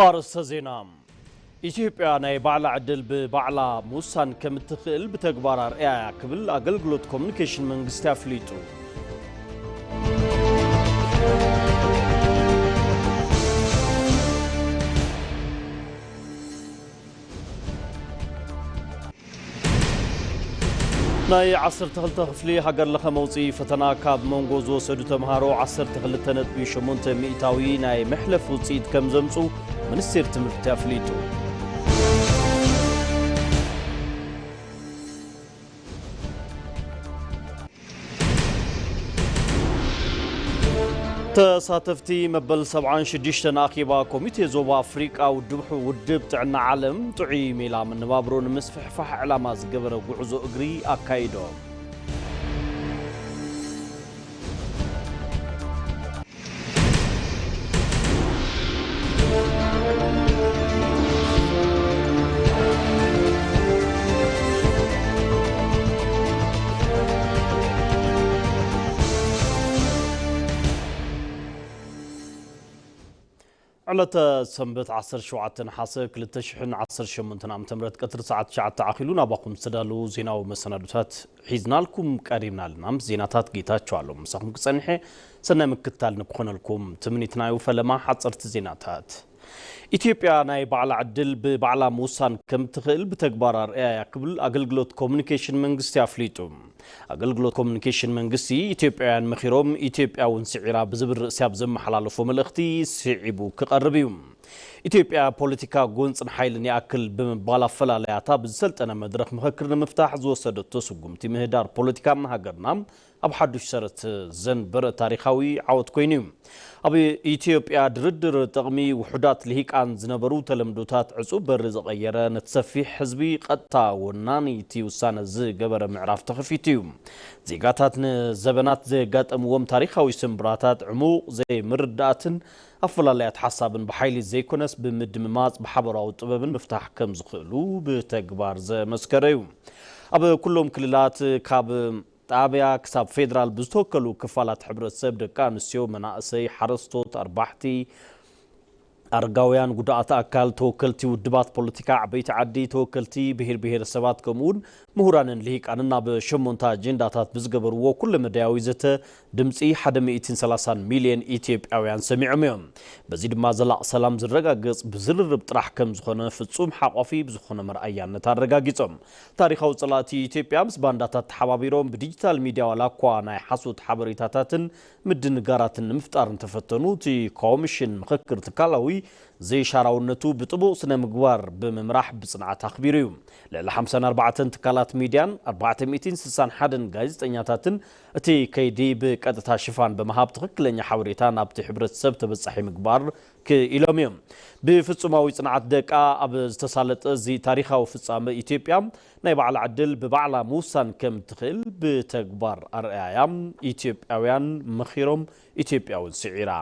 ኣርእስተ ዜና። ኢትዮጵያ ናይ ባዕላ ዕድል ብባዕላ ምውሳን ከም እትኽእል ብተግባር ኣርኣያ ክብል ኣገልግሎት ኮሙኒኬሽን መንግስቲ ኣፍሊጡ። ናይ ዓሰርተ ክልተ ክፍሊ ሃገር ለኸ መውፅኢ ፈተና ካብ መንጎ ዝወሰዱ ተምሃሮ ዓሰርተ ክልተ ነጥቢ ሸሞንተ ሚእታዊ ናይ መሕለፍ ውፅኢት ከም ዘምፁ ሚኒስቴር ትምህርቲ ኣፍሊጡ። ተሳተፍቲ መበል ሰብዓን ሽዱሽተን ኣኼባ ኮሚቴ ዞባ ኣፍሪቃ ውድብ፣ ውድብ ጥዕና ዓለም ጥዑይ ሜላ መነባብሮ ንምስፍሕፋሕ ዕላማ ዝገበረ ጉዕዞ እግሪ ኣካይዶም። ዕለተ ሰንበት ዓሰርተ ሸውዓተ ነሓሰ ክልተ ሽሕን ዓሰርተ ሸሞንተን ዓመተ ምህረት ቀትሪ ሰዓት ትሽዓተ ኣኺሉ ናባኹም ዝተዳለዉ ዜናዊ መሰናዶታት ሒዝናልኩም ቀሪብና ኣለና። ምስ ዜናታት ጌታቸው ኣለዉ ምሳኹም ክጸንሐ ሰናይ ምክትታል ንክኾነልኩም ትምኒትና እዩ። ፈለማ ሓጸርቲ ዜናታት። ኢትዮጵያ ናይ ባዕላ ዕድል ብባዕላ ምውሳን ከም ትኽእል ብተግባር ኣርኣያ ክብል ኣገልግሎት ኮሙኒኬሽን መንግስቲ ኣፍሊጡ። ኣገልግሎት ኮሙኒኬሽን መንግስቲ ኢትዮጵያውያን መኺሮም፣ ኢትዮጵያ እውን ስዒራ ብዝብል ርእሲ ኣብ ዘመሓላለፎ መልእኽቲ ስዒቡ ክቐርብ እዩ። ኢትዮጵያ ፖለቲካ ጎንፅን ሓይልን ይኣክል ብምባል ኣፈላለያታ ብዝሰልጠነ መድረኽ ምኽክር ንምፍታሕ ዝወሰደቶ ስጉምቲ ምህዳር ፖለቲካ ሃገርና ኣብ ሓዱሽ ሰረት ዘንበረ ታሪኻዊ ዓወት ኮይኑ እዩ። ኣብ ኢትዮጵያ ድርድር ጥቕሚ ውሑዳት ልሂቃን ዝነበሩ ተለምዶታት ዕጹብ በሪ ዝቐየረ፣ ነቲ ሰፊሕ ህዝቢ ቀጥታ ወናኒ እቲ ውሳነ ዝገበረ ምዕራፍ ተኸፊቱ እዩ። ዜጋታት ንዘበናት ዘጋጠምዎም ታሪኻዊ ስምብራታት ዕሙቕ ዘይምርዳእትን ኣፈላለያት ሓሳብን ብሓይሊ ዘይኮነስ ብምድምማጽ ብሓበራዊ ጥበብን ምፍታሕ ከም ዝኽእሉ ብተግባር ዘመስከረ እዩ። ኣብ ኩሎም ክልላት ካብ ጣብያ ክሳብ ፌደራል ብዝተወከሉ ክፋላት ሕብረተሰብ፣ ደቂ ኣንስትዮ፣ መናእሰይ፣ ሓረስቶት፣ ኣርባሕቲ፣ ኣረጋውያን፣ ጉዳኣት ኣካል፣ ተወከልቲ ውድባት ፖለቲካ፣ ዓበይቲ ዓዲ፣ ተወከልቲ ብሄር ብሄረሰባት፣ ከምኡውን ምሁራንን ልሂቃንን ኣብ ሸሞንተ ኣጀንዳታት ብዝገበርዎ ኩለመዳያዊ ዘተ ድምፂ ሓደ ሚእትን ሰላሳን ሚልዮን ኢትዮጵያውያን ሰሚዖም እዮም። በዚ ድማ ዘላቕ ሰላም ዝረጋገጽ ብዝርርብ ጥራሕ ከም ዝኾነ ፍጹም ሓቋፊ ብዝኾነ መርኣያነት ኣረጋጊጾም። ታሪኻዊ ጸላእቲ ኢትዮጵያ ምስ ባንዳታት ተሓባቢሮም ብዲጂታል ሚድያ ዋላ እኳ ናይ ሓሶት ሓበሬታታትን ምድንጋራትን ንምፍጣር እንተፈተኑ፣ እቲ ኮሚሽን ምኽክር ትካላዊ ዘይሻራውነቱ ብጥቡቕ ስነ ምግባር ብምምራሕ ብጽንዓት ኣኽቢሩ እዩ። ልዕሊ ሓምሳን ኣርባዕተን ትካላት ሚድያን ኣርባዕተ ሚእትን ስሳን ሓደን ጋዜጠኛታትን እቲ ከይዲ ብቀጥታ ሽፋን ብምሃብ ትኽክለኛ ሓበሬታ ናብቲ ሕብረተሰብ ተበጻሒ ምግባር ክኢሎም እዮም። ብፍጹማዊ ጽንዓት ደቃ ኣብ ዝተሳለጠ እዚ ታሪኻዊ ፍጻመ፣ ኢትዮጵያ ናይ ባዕላ ዕድል ብባዕላ ምውሳን ከም ትኽእል ብተግባር ኣርኣያ። ኢትዮጵያውያን መኺሮም፣ ኢትዮጵያ እውን ስዒራ።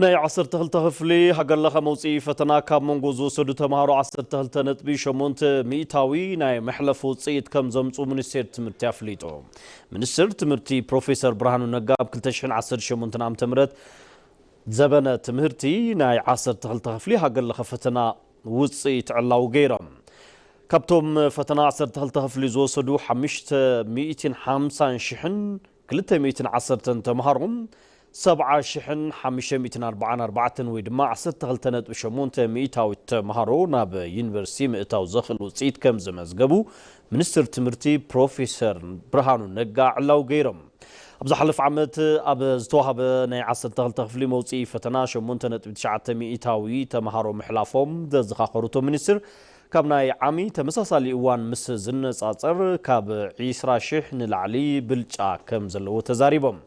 ናይ ዓሰርተ ክልተ ክፍሊ ሃገር ለኸ መውፅኢ ፈተና ካብ መንጎ ዝወሰዱ ተምሃሮ ዓሰርተ ክልተ ነጥቢ ሸሞንተ ሚእታዊ ናይ መሕለፊ ውፅኢት ከም ዘምፁ ሚኒስቴር ትምህርቲ ኣፍሊጡ። ሚኒስትር ትምህርቲ ፕሮፌሰር ብርሃኑ ነጋ ኣብ ክልተ ሽሕን ዓሰርተ ሸሞንተን ዓመተ ምህረት ዘበነ ትምህርቲ ናይ ዓሰርተ ክልተ ክፍሊ ሃገር ለኸ ፈተና ውፅኢት ዕላዊ ገይሮም። ካብቶም ፈተና ዓሰርተ ክልተ ክፍሊ ዝወሰዱ ሓሙሽተ ሚእትን ሓምሳን ሽሕን ክልተ ሚእትን ዓሰርተን ተምሃሮ፣ ሰብዓ ሽሕን ሓሙሽተ ሚእትን ኣርባዓን ኣርባዕተን ወይ ድማ ዓሰርተ ክልተ ነጥቢ ሸሞንተ ሚእታዊት ተምሃሮ ናብ ዩኒቨርሲቲ ምእታው ዘኽእል ውፅኢት ከም ዘመዝገቡ ሚኒስትር ትምህርቲ ፕሮፌሰር ብርሃኑ ነጋ ዕላዊ ገይሮም። ኣብ ዝሓለፈ ዓመት ኣብ ዝተዋህበ ናይ ዓሰርተ ክልተ ክፍሊ መውፅኢ ፈተና ሸሞንተ ነጥቢ ትሽዓተ ሚእታዊ ተምሃሮ ምሕላፎም ዘዘኻኸሩ እቶም ሚኒስትር፣ ካብ ናይ ዓሚ ተመሳሳሊ እዋን ምስ ዝነጻጸር ካብ ዒስራ ሽሕ ንላዕሊ ብልጫ ከም ዘለዎ ተዛሪቦም።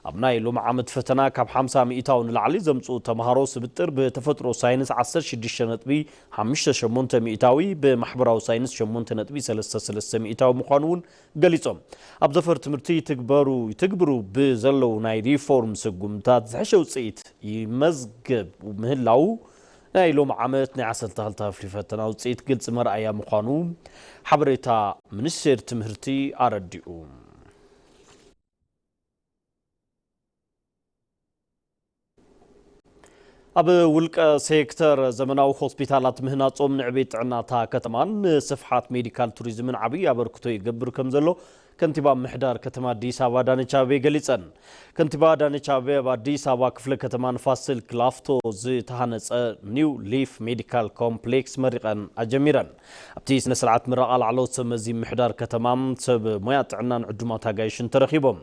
ኣብ ናይ ሎሚ ዓመት ፈተና ካብ ሓምሳ ሚእታዊ ንላዕሊ ዘምጽኡ ተምሃሮ ስብጥር ብተፈጥሮ ሳይንስ ዓሰርተ ሽዱሽተ ነጥቢ ሓሙሽተ ሸሞንተ ሚእታዊ፣ ብማሕበራዊ ሳይንስ ሸሞንተ ነጥቢ ሰለስተ ሰለስተ ሚእታዊ ምዃኑ እውን ገሊጾም። ኣብ ዘፈር ትምህርቲ ይትግበሩ፣ ይትግብሩ ብዘለዉ ናይ ሪፎርም ስጉምታት ዝሐሸ ውፅኢት ይመዝገብ ምህላዉ ናይ ሎሚ ዓመት ናይ ዓሰርተ ክልተ ክፍሊ ፈተና ውፅኢት ግልፂ መርኣያ ምዃኑ ሓበሬታ ሚኒስቴር ትምህርቲ ኣረዲኡ። ኣብ ውልቀ ሴክተር ዘመናዊ ሆስፒታላት ምህናጾም ንዕቤት ጥዕናታ ከተማን ንስፍሓት ሜዲካል ቱሪዝምን ዓብዪ ኣበርክቶ ይገብር ከም ዘሎ ከንቲባ ምሕዳር ከተማ ኣዲስ ኣበባ ኣዳነች ኣቤቤ ገሊጸን። ከንቲባ ኣዳነች ኣቤቤ ኣብ ኣዲስ ኣበባ ክፍለ ከተማ ንፋስ ስልክ ላፍቶ ዝተሃነጸ ኒው ሊፍ ሜዲካል ኮምፕሌክስ መሪቐን ኣጀሚረን። ኣብቲ ስነ ስርዓት ምረቓ ላዕለዎት ሰብ መዚ ምሕዳር ከተማ፣ ሰብ ሞያ ጥዕናን ዕዱማት ኣጋይሽን ተረኺቦም።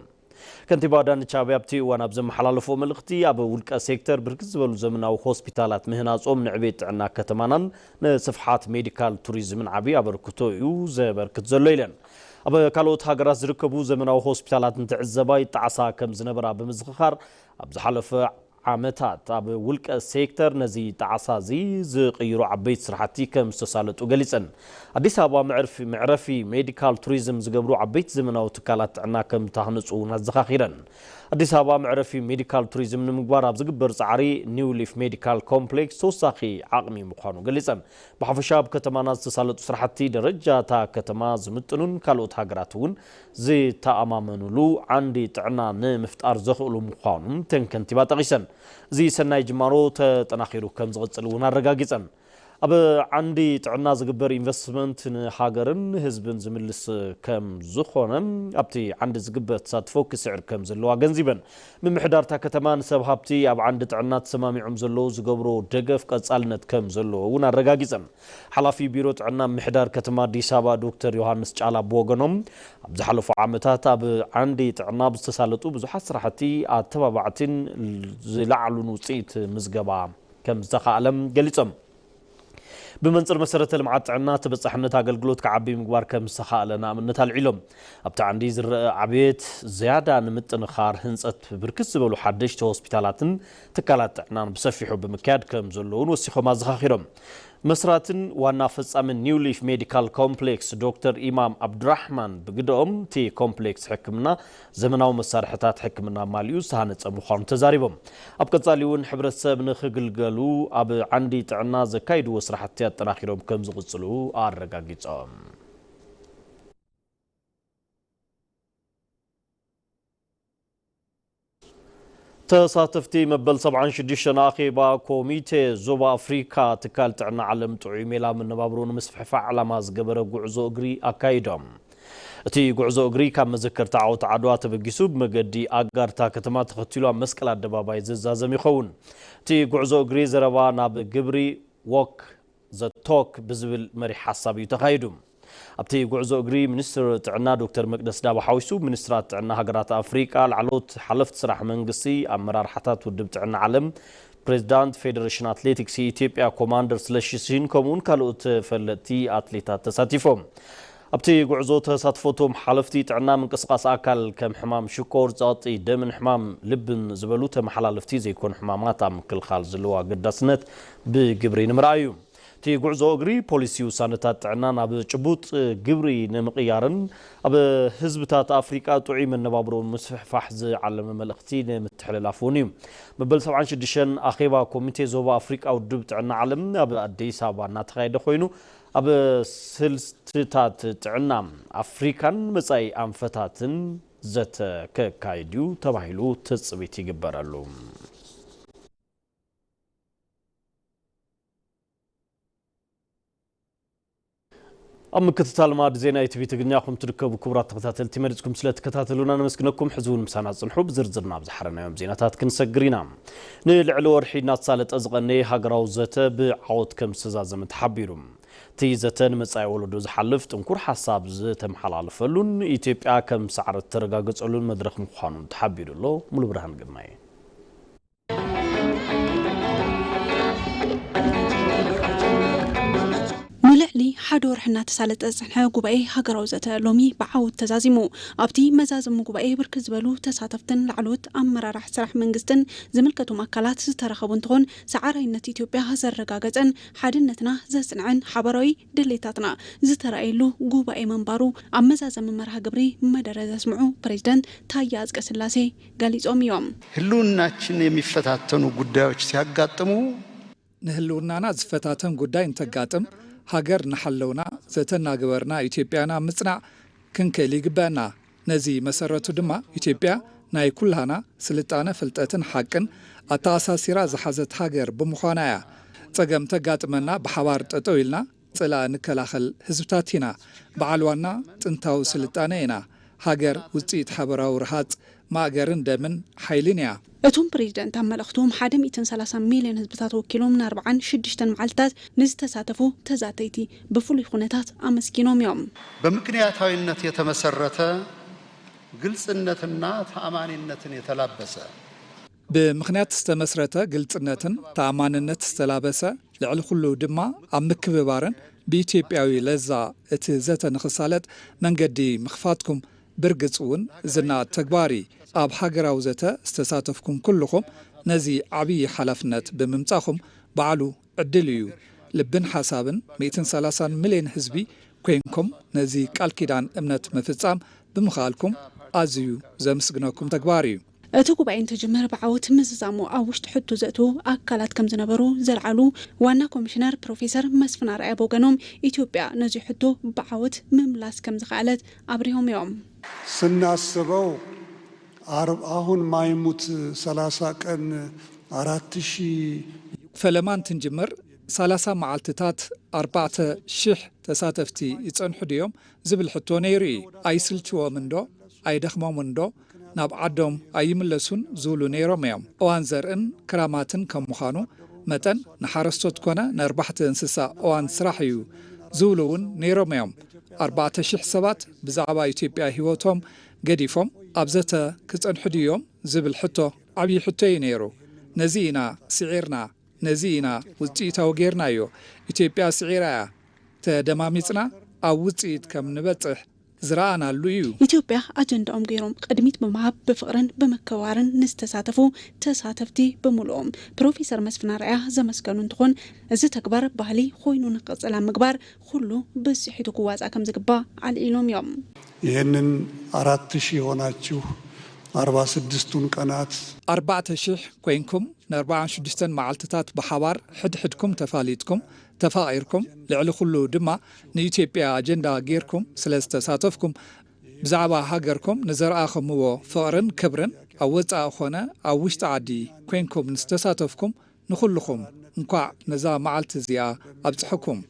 ከንቲባ ኣዳነች ኣቤቤ ኣብቲ እዋን ኣብ ዘመሓላለፎ መልእኽቲ፣ ኣብ ውልቀ ሴክተር ብርክት ዝበሉ ዘመናዊ ሆስፒታላት ምህናጾም ንዕቤት ጥዕና ከተማናን ንስፍሓት ሜዲካል ቱሪዝምን ዓብዪ ኣበርክቶ እዩ ዘበርክት ዘሎ ኢለን። ኣብ ካልኦት ሃገራት ዝርከቡ ዘመናዊ ሆስፒታላት እንትዕዘባ ይጣዕሳ ከም ዝነበራ ብምዝኽኻር፣ ኣብ ዝሓለፈ ዓመታት ኣብ ውልቀ ሴክተር ነዚ ጣዕሳ እዚ ዝቕይሩ ዓበይቲ ስራሕቲ ከም ዝተሳለጡ ገሊጸን። ኣዲስ ኣበባ መዕርፊ፣ መዕረፊ ሜዲካል ቱሪዝም ዝገብሩ ዓበይቲ ዘመናዊ ትካላት ጥዕና ከም ዝተሃነጹ እውን ኣዘኻኺረን። ኣዲስ ኣበባ መዕረፊ ሜዲካል ቱሪዝም ንምግባር ኣብ ዝግበር ጻዕሪ ኒው ሊፍ ሜዲካል ኮምፕሌክስ ተወሳኺ ዓቕሚ ምዃኑ ገሊጸን። ብሓፈሻ ኣብ ከተማና ዝተሳለጡ ስራሕቲ ደረጃ እታ ከተማ ዝምጥኑን ካልኦት ሃገራት እውን ዝተኣማመኑሉ ዓንዲ ጥዕና ንምፍጣር ዘኽእሉ ምዃኑ እተን ከንቲባ ጠቒሰን። እዚ ሰናይ ጅማሮ ተጠናኺሩ ከም ዝቕጽል እውን ኣረጋጊጸን። ኣብ ዓንዲ ጥዕና ዝግበር ኢንቨስትመንት ንሃገርን ንህዝብን ዝምልስ ከም ዝኾነ፣ ኣብቲ ዓንዲ ዝግበር ተሳትፎ ክስዕር ከም ዘለዎ ኣገንዚበን። ምምሕዳር እታ ከተማ ንሰብ ሃብቲ ኣብ ዓንዲ ጥዕና ተሰማሚዖም ዘለዉ ዝገብሮ ደገፍ ቀጻልነት ከም ዘለዎ እውን ኣረጋጊጸን። ሓላፊ ቢሮ ጥዕና ምሕዳር ከተማ ኣዲስ ኣበባ ዶክተር ዮሃንስ ጫላ ብወገኖም፣ ኣብ ዝሓለፉ ዓመታት ኣብ ዓንዲ ጥዕና ብዝተሳለጡ ብዙሓት ስራሕቲ ኣተባባዕቲን ዝለዓሉን ውፅኢት ምዝገባ ከም ዝተኻእለም ገሊጾም። ብመንፅር መሰረተ ልምዓት ጥዕና ተበፃሕነት ኣገልግሎት ክዓቢ ምግባር ከም ዝተኻእለ ንኣብነት ኣልዒሎም። ኣብቲ ዓንዲ ዝረአ ዓብየት ዝያዳ ንምጥንኻር ህንፀት ብርክት ዝበሉ ሓደሽቲ ሆስፒታላትን ትካላት ጥዕናን ብሰፊሑ ብምክያድ ከም ዘለውን ወሲኾም ኣዘኻኺሮም። መስራትን ዋና ፈጻምን ኒው ሊፍ ሜዲካል ኮምፕሌክስ ዶክተር ኢማም ኣብዱራሕማን ብግደኦም፣ እቲ ኮምፕሌክስ ሕክምና ዘመናዊ መሳርሕታት ሕክምና ማሊኡ ዝተሃነጸ ምዃኑ ተዛሪቦም። ኣብ ቀጻሊ እውን ሕብረተሰብ ንኽግልገሉ ኣብ ዓንዲ ጥዕና ዘካይድዎ ስራሕቲ ኣጠናኺሮም ከም ዝቕጽሉ ኣረጋጊጾም። ተሳተፍቲ መበል ሰብዓን ሽዱሽተን ኣኼባ ኮሚቴ ዞባ ኣፍሪካ ትካል ጥዕና ዓለም ጥዑይ ሜላ መነባብሮ ንምስፍሕፋሕ ዕላማ ዝገበረ ጉዕዞ እግሪ ኣካይዶም። እቲ ጉዕዞ እግሪ ካብ መዘከርታ ዓወት ዓድዋ ተበጊሱ ብመገዲ ኣጋርታ ከተማ ተኸቲሉ ኣብ መስቀል ኣደባባይ ዝዛዘም ይኸውን። እቲ ጉዕዞ እግሪ ዘረባ ናብ ግብሪ፣ ዎክ ዘ ቶክ ብዝብል መሪሕ ሓሳብ እዩ ተኻይዱ። ኣብቲ ጉዕዞ እግሪ ሚኒስትር ጥዕና ዶክተር መቅደስ ዳባ ሓዊሱ ሚኒስትራት ጥዕና ሃገራት ኣፍሪቃ፣ ላዕለዎት ሓለፍቲ ስራሕ መንግስቲ፣ ኣመራርሓታት ውድብ ጥዕና ዓለም፣ ፕሬዚዳንት ፌደሬሽን ኣትሌቲክስ ኢትዮጵያ ኮማንደር ስለሺ ስሂን ከምኡውን ካልኦት ተፈለጥቲ ኣትሌታት ተሳቲፎም። ኣብቲ ጉዕዞ ተሳትፎ እቶም ሓለፍቲ ጥዕና ምንቅስቃስ ኣካል ከም ሕማም ሽኮር፣ ጸቕጢ ደምን ሕማም ልብን ዝበሉ ተመሓላለፍቲ ዘይኮኑ ሕማማት ኣብ ምክልኻል ዘለዎ ኣገዳስነት ብግብሪ ንምርኣይ እዩ። እቲ ጉዕዞ እግሪ ፖሊሲ ውሳነታት ጥዕና ናብ ጭቡጥ ግብሪ ንምቕያርን ኣብ ህዝብታት ኣፍሪቃ ጥዑይ መነባብሮ ምስፍሕፋሕ ዝዓለመ መልእኽቲ ንምትሕልላፍ እውን እዩ። መበል ሰብዓን ሽዱሽተን ኣኼባ ኮሚቴ ዞባ ኣፍሪቃ ውድብ ጥዕና ዓለም ኣብ ኣዲስ ኣበባ እናተኻየደ ኮይኑ፣ ኣብ ስልትታት ጥዕና ኣፍሪካን መጻኢ ኣንፈታትን ዘተ ከካይድ እዩ ተባሂሉ ትጽቢት ይግበረሉ። ኣብ ምክትታል ማዕዲ ዜና ኢቲቪ ትግርኛ ኹም ትርከቡ ክቡራት ተኸታተልቲ፣ መሪጽኩም ስለ ትከታተሉና ነመስግነኩም። ሕዚ እውን ምሳና ጽንሑ። ብዝርዝር ናብ ዝሓረናዮም ዜናታት ክንሰግር ኢና። ንልዕሊ ወርሒ እናተሳለጠ ዝቐነየ ሃገራዊ ዘተ ብዓወት ከም ዝተዛዘመ ተሓቢሩ። እቲ ዘተ ንመጻኢ ወለዶ ዝሓልፍ ጥንኩር ሓሳብ ዝተመሓላለፈሉን ኢትዮጵያ ከም ሳዕሪ እተረጋገጸሉን መድረኽ ምዃኑ ተሓቢሩ ኣሎ። ሙሉ ብርሃን ግርማይ። ንልዕሊ ሓደ ወርሒ እናተሳለጠ ዝጸንሐ ጉባኤ ሃገራዊ ዘተ ሎሚ ብዓወት ተዛዚሙ። ኣብቲ መዛዘሚ ጉባኤ ብርክት ዝበሉ ተሳተፍትን ላዕለዎት ኣመራራሕ ስራሕ መንግስትን ዝምልከቶም ኣካላት ዝተረኸቡ እንትኾን፣ ሰዓራይነት ኢትዮጵያ ዘረጋገጸን ሓድነትና ዘጽንዐን ሓበራዊ ድሌታትና ዝተራእየሉ ጉባኤ ምንባሩ ኣብ መዛዘሚ መርሃ ግብሪ መደረ ዘስምዑ ፕሬዚደንት ታዬ ኣጽቀስላሴ ገሊጾም እዮም። ህልውናችን የሚፈታተኑ ጉዳዮች ሲያጋጥሙ ንህልውናና ዝፈታተን ጉዳይ እንተጋጥም፣ ሃገር እናሓለውና ዘተ እናገበርና ኢትዮጵያና ምጽናዕ ክንክእል ይግበአና። ነዚ መሰረቱ ድማ ኢትዮጵያ ናይ ኩላና ስልጣነ፣ ፍልጠትን ሓቅን ኣተኣሳሲራ ዝሓዘት ሃገር ብምዃና እያ። ጸገም ተጋጥመና ብሓባር ጠጠው ኢልና ጽላእ ንከላኸል ህዝብታት ኢና። በዓል ዋና ጥንታዊ ስልጣነ ኢና። ሃገር ውጽኢት ሓበራዊ ረሃጽ፣ ማእገርን ደምን ሓይልን እያ። እቶም ፕሬዚደንት ኣብ መልእኽቶም ሓደ ሚእትን ሰላሳን ሚልዮን ህዝብታት ወኪሎም ንኣርብዓን ሽዱሽተን መዓልትታት ንዝተሳተፉ ተዛተይቲ ብፍሉይ ኩነታት ኣመስጊኖም እዮም። በምክንያታዊነት የተመሰረተ ግልጽነትና ተኣማኒነትን የተላበሰ ብምኽንያት ዝተመስረተ ግልጽነትን ተኣማንነት ዝተላበሰ፣ ልዕሊ ኩሉ ድማ ኣብ ምክብባርን ብኢትዮጵያዊ ለዛ እቲ ዘተ ንኽሳለጥ መንገዲ ምኽፋትኩም ብርግጽ እውን ዝነኣድ ተግባር እዩ። ኣብ ሃገራዊ ዘተ ዝተሳተፍኩም ኩልኹም ነዚ ዓብዪ ሓላፍነት ብምምጻኹም ባዕሉ ዕድል እዩ። ልብን ሓሳብን ሚእትን ሰላሳን ሚልዮን ህዝቢ ኮይንኩም ነዚ ቃል ኪዳን እምነት ምፍጻም ብምኽኣልኩም ኣዝዩ ዘምስግነኩም ተግባር እዩ። እቲ ጉባኤ እንትጅምር ብዓወት ምዝዛሙ ኣብ ውሽጢ ሕቶ ዘእትዉ ኣካላት ከም ዝነበሩ ዘልዓሉ ዋና ኮሚሽነር ፕሮፌሰር መስፍን ኣርኣያ ብወገኖም ኢትዮጵያ ነዚ ሕቶ ብዓወት ምምላስ ከም ዝኸኣለት ኣብሪሆም እዮም። ስናስበው አርብ አሁን ማይሙት ሰላሳ ቀን አራት ሺህ ፈለማ እንትንጅምር ሰላሳ መዓልትታት ኣርባዕተ ሽሕ ተሳተፍቲ ይጸንሑ ድዮም ዝብል ሕቶ ነይሩ እዩ። ኣይስልችዎም እንዶ ኣይደኽሞም እንዶ ናብ ዓዶም ኣይምለሱን ዝብሉ ነይሮም እዮም። እዋን ዘርእን ክራማትን ከም ምዃኑ መጠን ንሓረስቶት ኮነ ነርባሕቲ እንስሳ እዋን ስራሕ እዩ ዝብሉ እውን ነይሮም እዮም። ኣርባዕተ ሽሕ ሰባት ብዛዕባ ኢትዮጵያ ህይወቶም ገዲፎም ኣብ ዘተ ክጸንሑ ድዮም ዝብል ሕቶ ዓብዪ ሕቶ እዩ ነይሩ። ነዚ ኢና ስዒርና፣ ነዚ ኢና ውፅኢታዊ ጌርናዮ። ኢትዮጵያ ስዒራ እያ። ተደማሚፅና ኣብ ውፅኢት ከም ንበፅሕ ዝረኣናሉ እዩ። ኢትዮጵያ ኣጀንዳኦም ገይሮም ቅድሚት ብምሃብ ብፍቕርን ብምክብባርን ንዝተሳተፉ ተሳተፍቲ ብምሉኦም ፕሮፌሰር መስፍን ኣርኣያ ዘመስገኑ እንትኾን እዚ ተግባር ባህሊ ኮይኑ ንክቕፅል ኣብ ምግባር ኩሉ ብፅሒቱ ክዋፃእ ከም ዝግባእ ኣልዒሎም እዮም። ይህንን አራት ሺህ ሆናችሁ አርባ ስድስቱን ቀናት ኣርባዕተ ሽሕ ኮይንኩም ንኣርብዓን ሽዱሽተን መዓልትታት ብሓባር ሕድሕድኩም ተፋሊጥኩም ተፋቒርኩም ልዕሊ ኩሉ ድማ ንኢትዮጵያ ኣጀንዳ ጌርኩም ስለ ዝተሳተፍኩም ብዛዕባ ሃገርኩም ንዘርኣኹምዎ ፍቕርን ክብርን ኣብ ወጻኢ ኾነ ኣብ ውሽጢ ዓዲ ኮይንኩም ንዝተሳተፍኩም ንኹልኹም እንኳዕ ነዛ መዓልቲ እዚኣ ኣብጽሐኩም።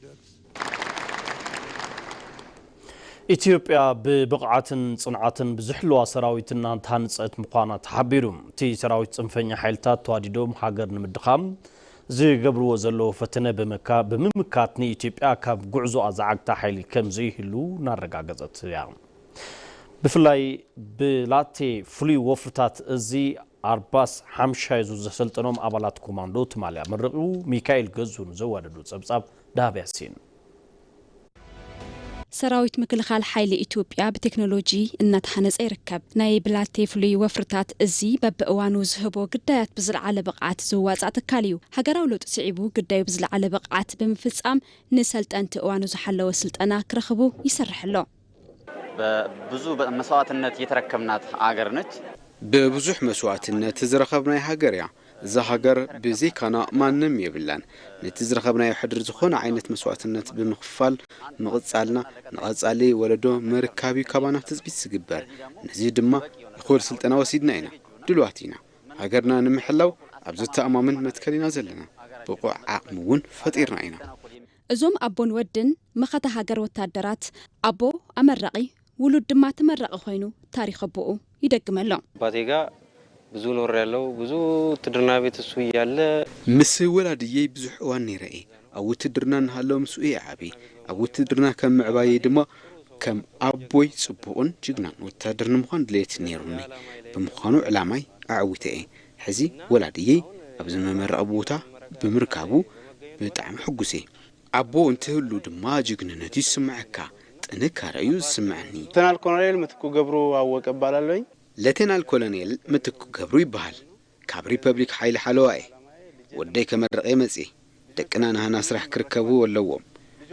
ኢትዮጵያ ብብቕዓትን ጽንዓትን ብዝሕልዋ ሰራዊት እናተሃንጸት ምዃና ተሓቢሩ። እቲ ሰራዊት ጽንፈኛ ሓይልታት ተዋዲዶም ሃገር ንምድኻም ዝገብርዎ ዘለዉ ፈተነ ብምምካት ንኢትዮጵያ ካብ ጉዕዞኣ ዝዓግታ ሓይሊ ከም ዘይህሉ እናረጋገጸት እያ። ብፍላይ ብላቴ ፍሉይ ወፍርታት እዚ ኣርባስ ሓምሻይ ዙር ዘሰልጠኖም ኣባላት ኮማንዶ ትማሊ ኣመረቑ። ሚካኤል ገዙ ንዘዋደዶ ጸብጻብ ደሃብ ያሲን። ሰራዊት ምክልኻል ሓይሊ ኢትዮጵያ ብቴክኖሎጂ እናተሃነፀ ይርከብ። ናይ ብላቴ ፍሉይ ወፍርታት እዚ በብእዋኑ ዝህቦ ግዳያት ብዝለዓለ ብቕዓት ዝዋፃእ ትካል እዩ። ሃገራዊ ለውጢ ስዒቡ ግዳዩ ብዝለዓለ ብቕዓት ብምፍፃም ንሰልጠንቲ እዋኑ ዝሓለወ ስልጠና ክረኽቡ ይሰርሕ ኣሎ። ብዙ መስዋዕትነት የተረከብናት አገር ነች። ብብዙሕ መስዋእትነት ዝረኸብናይ ሃገር እያ። እዛ ሃገር ብዘይካና ማንም የብላን። ነቲ ዝረኸብናዮ ሕድሪ ዝኾነ ዓይነት መስዋእትነት ብምኽፋል ምቕጻልና ንቐጻሊ ወለዶ ምርካብ እዩ ካባና ትጽቢት ዝግበር። ነዚ ድማ እኹል ስልጠና ወሲድና ኢና። ድሉዋት ኢና። ሃገርና ንምሕላው ኣብ ዘተኣማምን መትከል ኢና ዘለና። ብቑዕ ዓቕሚ እውን ፈጢርና ኢና። እዞም ኣቦን ወድን መኸተ ሃገር ወታደራት፣ ኣቦ ኣመራቒ፣ ውሉድ ድማ ተመራቒ ኮይኑ ታሪኽ ኣቦኡ ይደግመሎም። ኣባቴ ጋር ብዙ ኖሬያለሁ። ብዙ ውትድርና ቤት እሱ እያለ ምስ ወላድየይ ብዙሕ እዋን ነይረ እየ። ኣብ ውትድርና እናሃለወ ምስኡ እየ ዓብየ። ኣብ ውትድርና ከም ምዕባየይ ድማ ከም ኣቦይ ጽቡቕን ጅግናን ወታደር ንምዃን ድሌት ነይሩኒ። ብምዃኑ ዕላማይ ኣዕዊተ እየ። ሕዚ ወላድየይ ኣብዚ መመረቒ ቦታ ብምርካቡ ብጣዕሚ ሕጉስ እየ። ኣቦ እንትህሉ ድማ ጅግንነቱ ይስምዐካ፣ ጥንካረ እዩ ዝስምዐኒ። ሌተናል ኮሎኔል ምትኩ ገብሩ አወቀ እባላለሁኝ። ሌተናል ኮሎኔል ምትኩ ገብሩ ይበሃል። ካብ ሪፐብሊክ ሓይሊ ሓለዋ እየ። ወደይ ከመርቕ እየ መፅየ። ደቅና ናህና ስራሕ ክርከቡ ኣለዎም።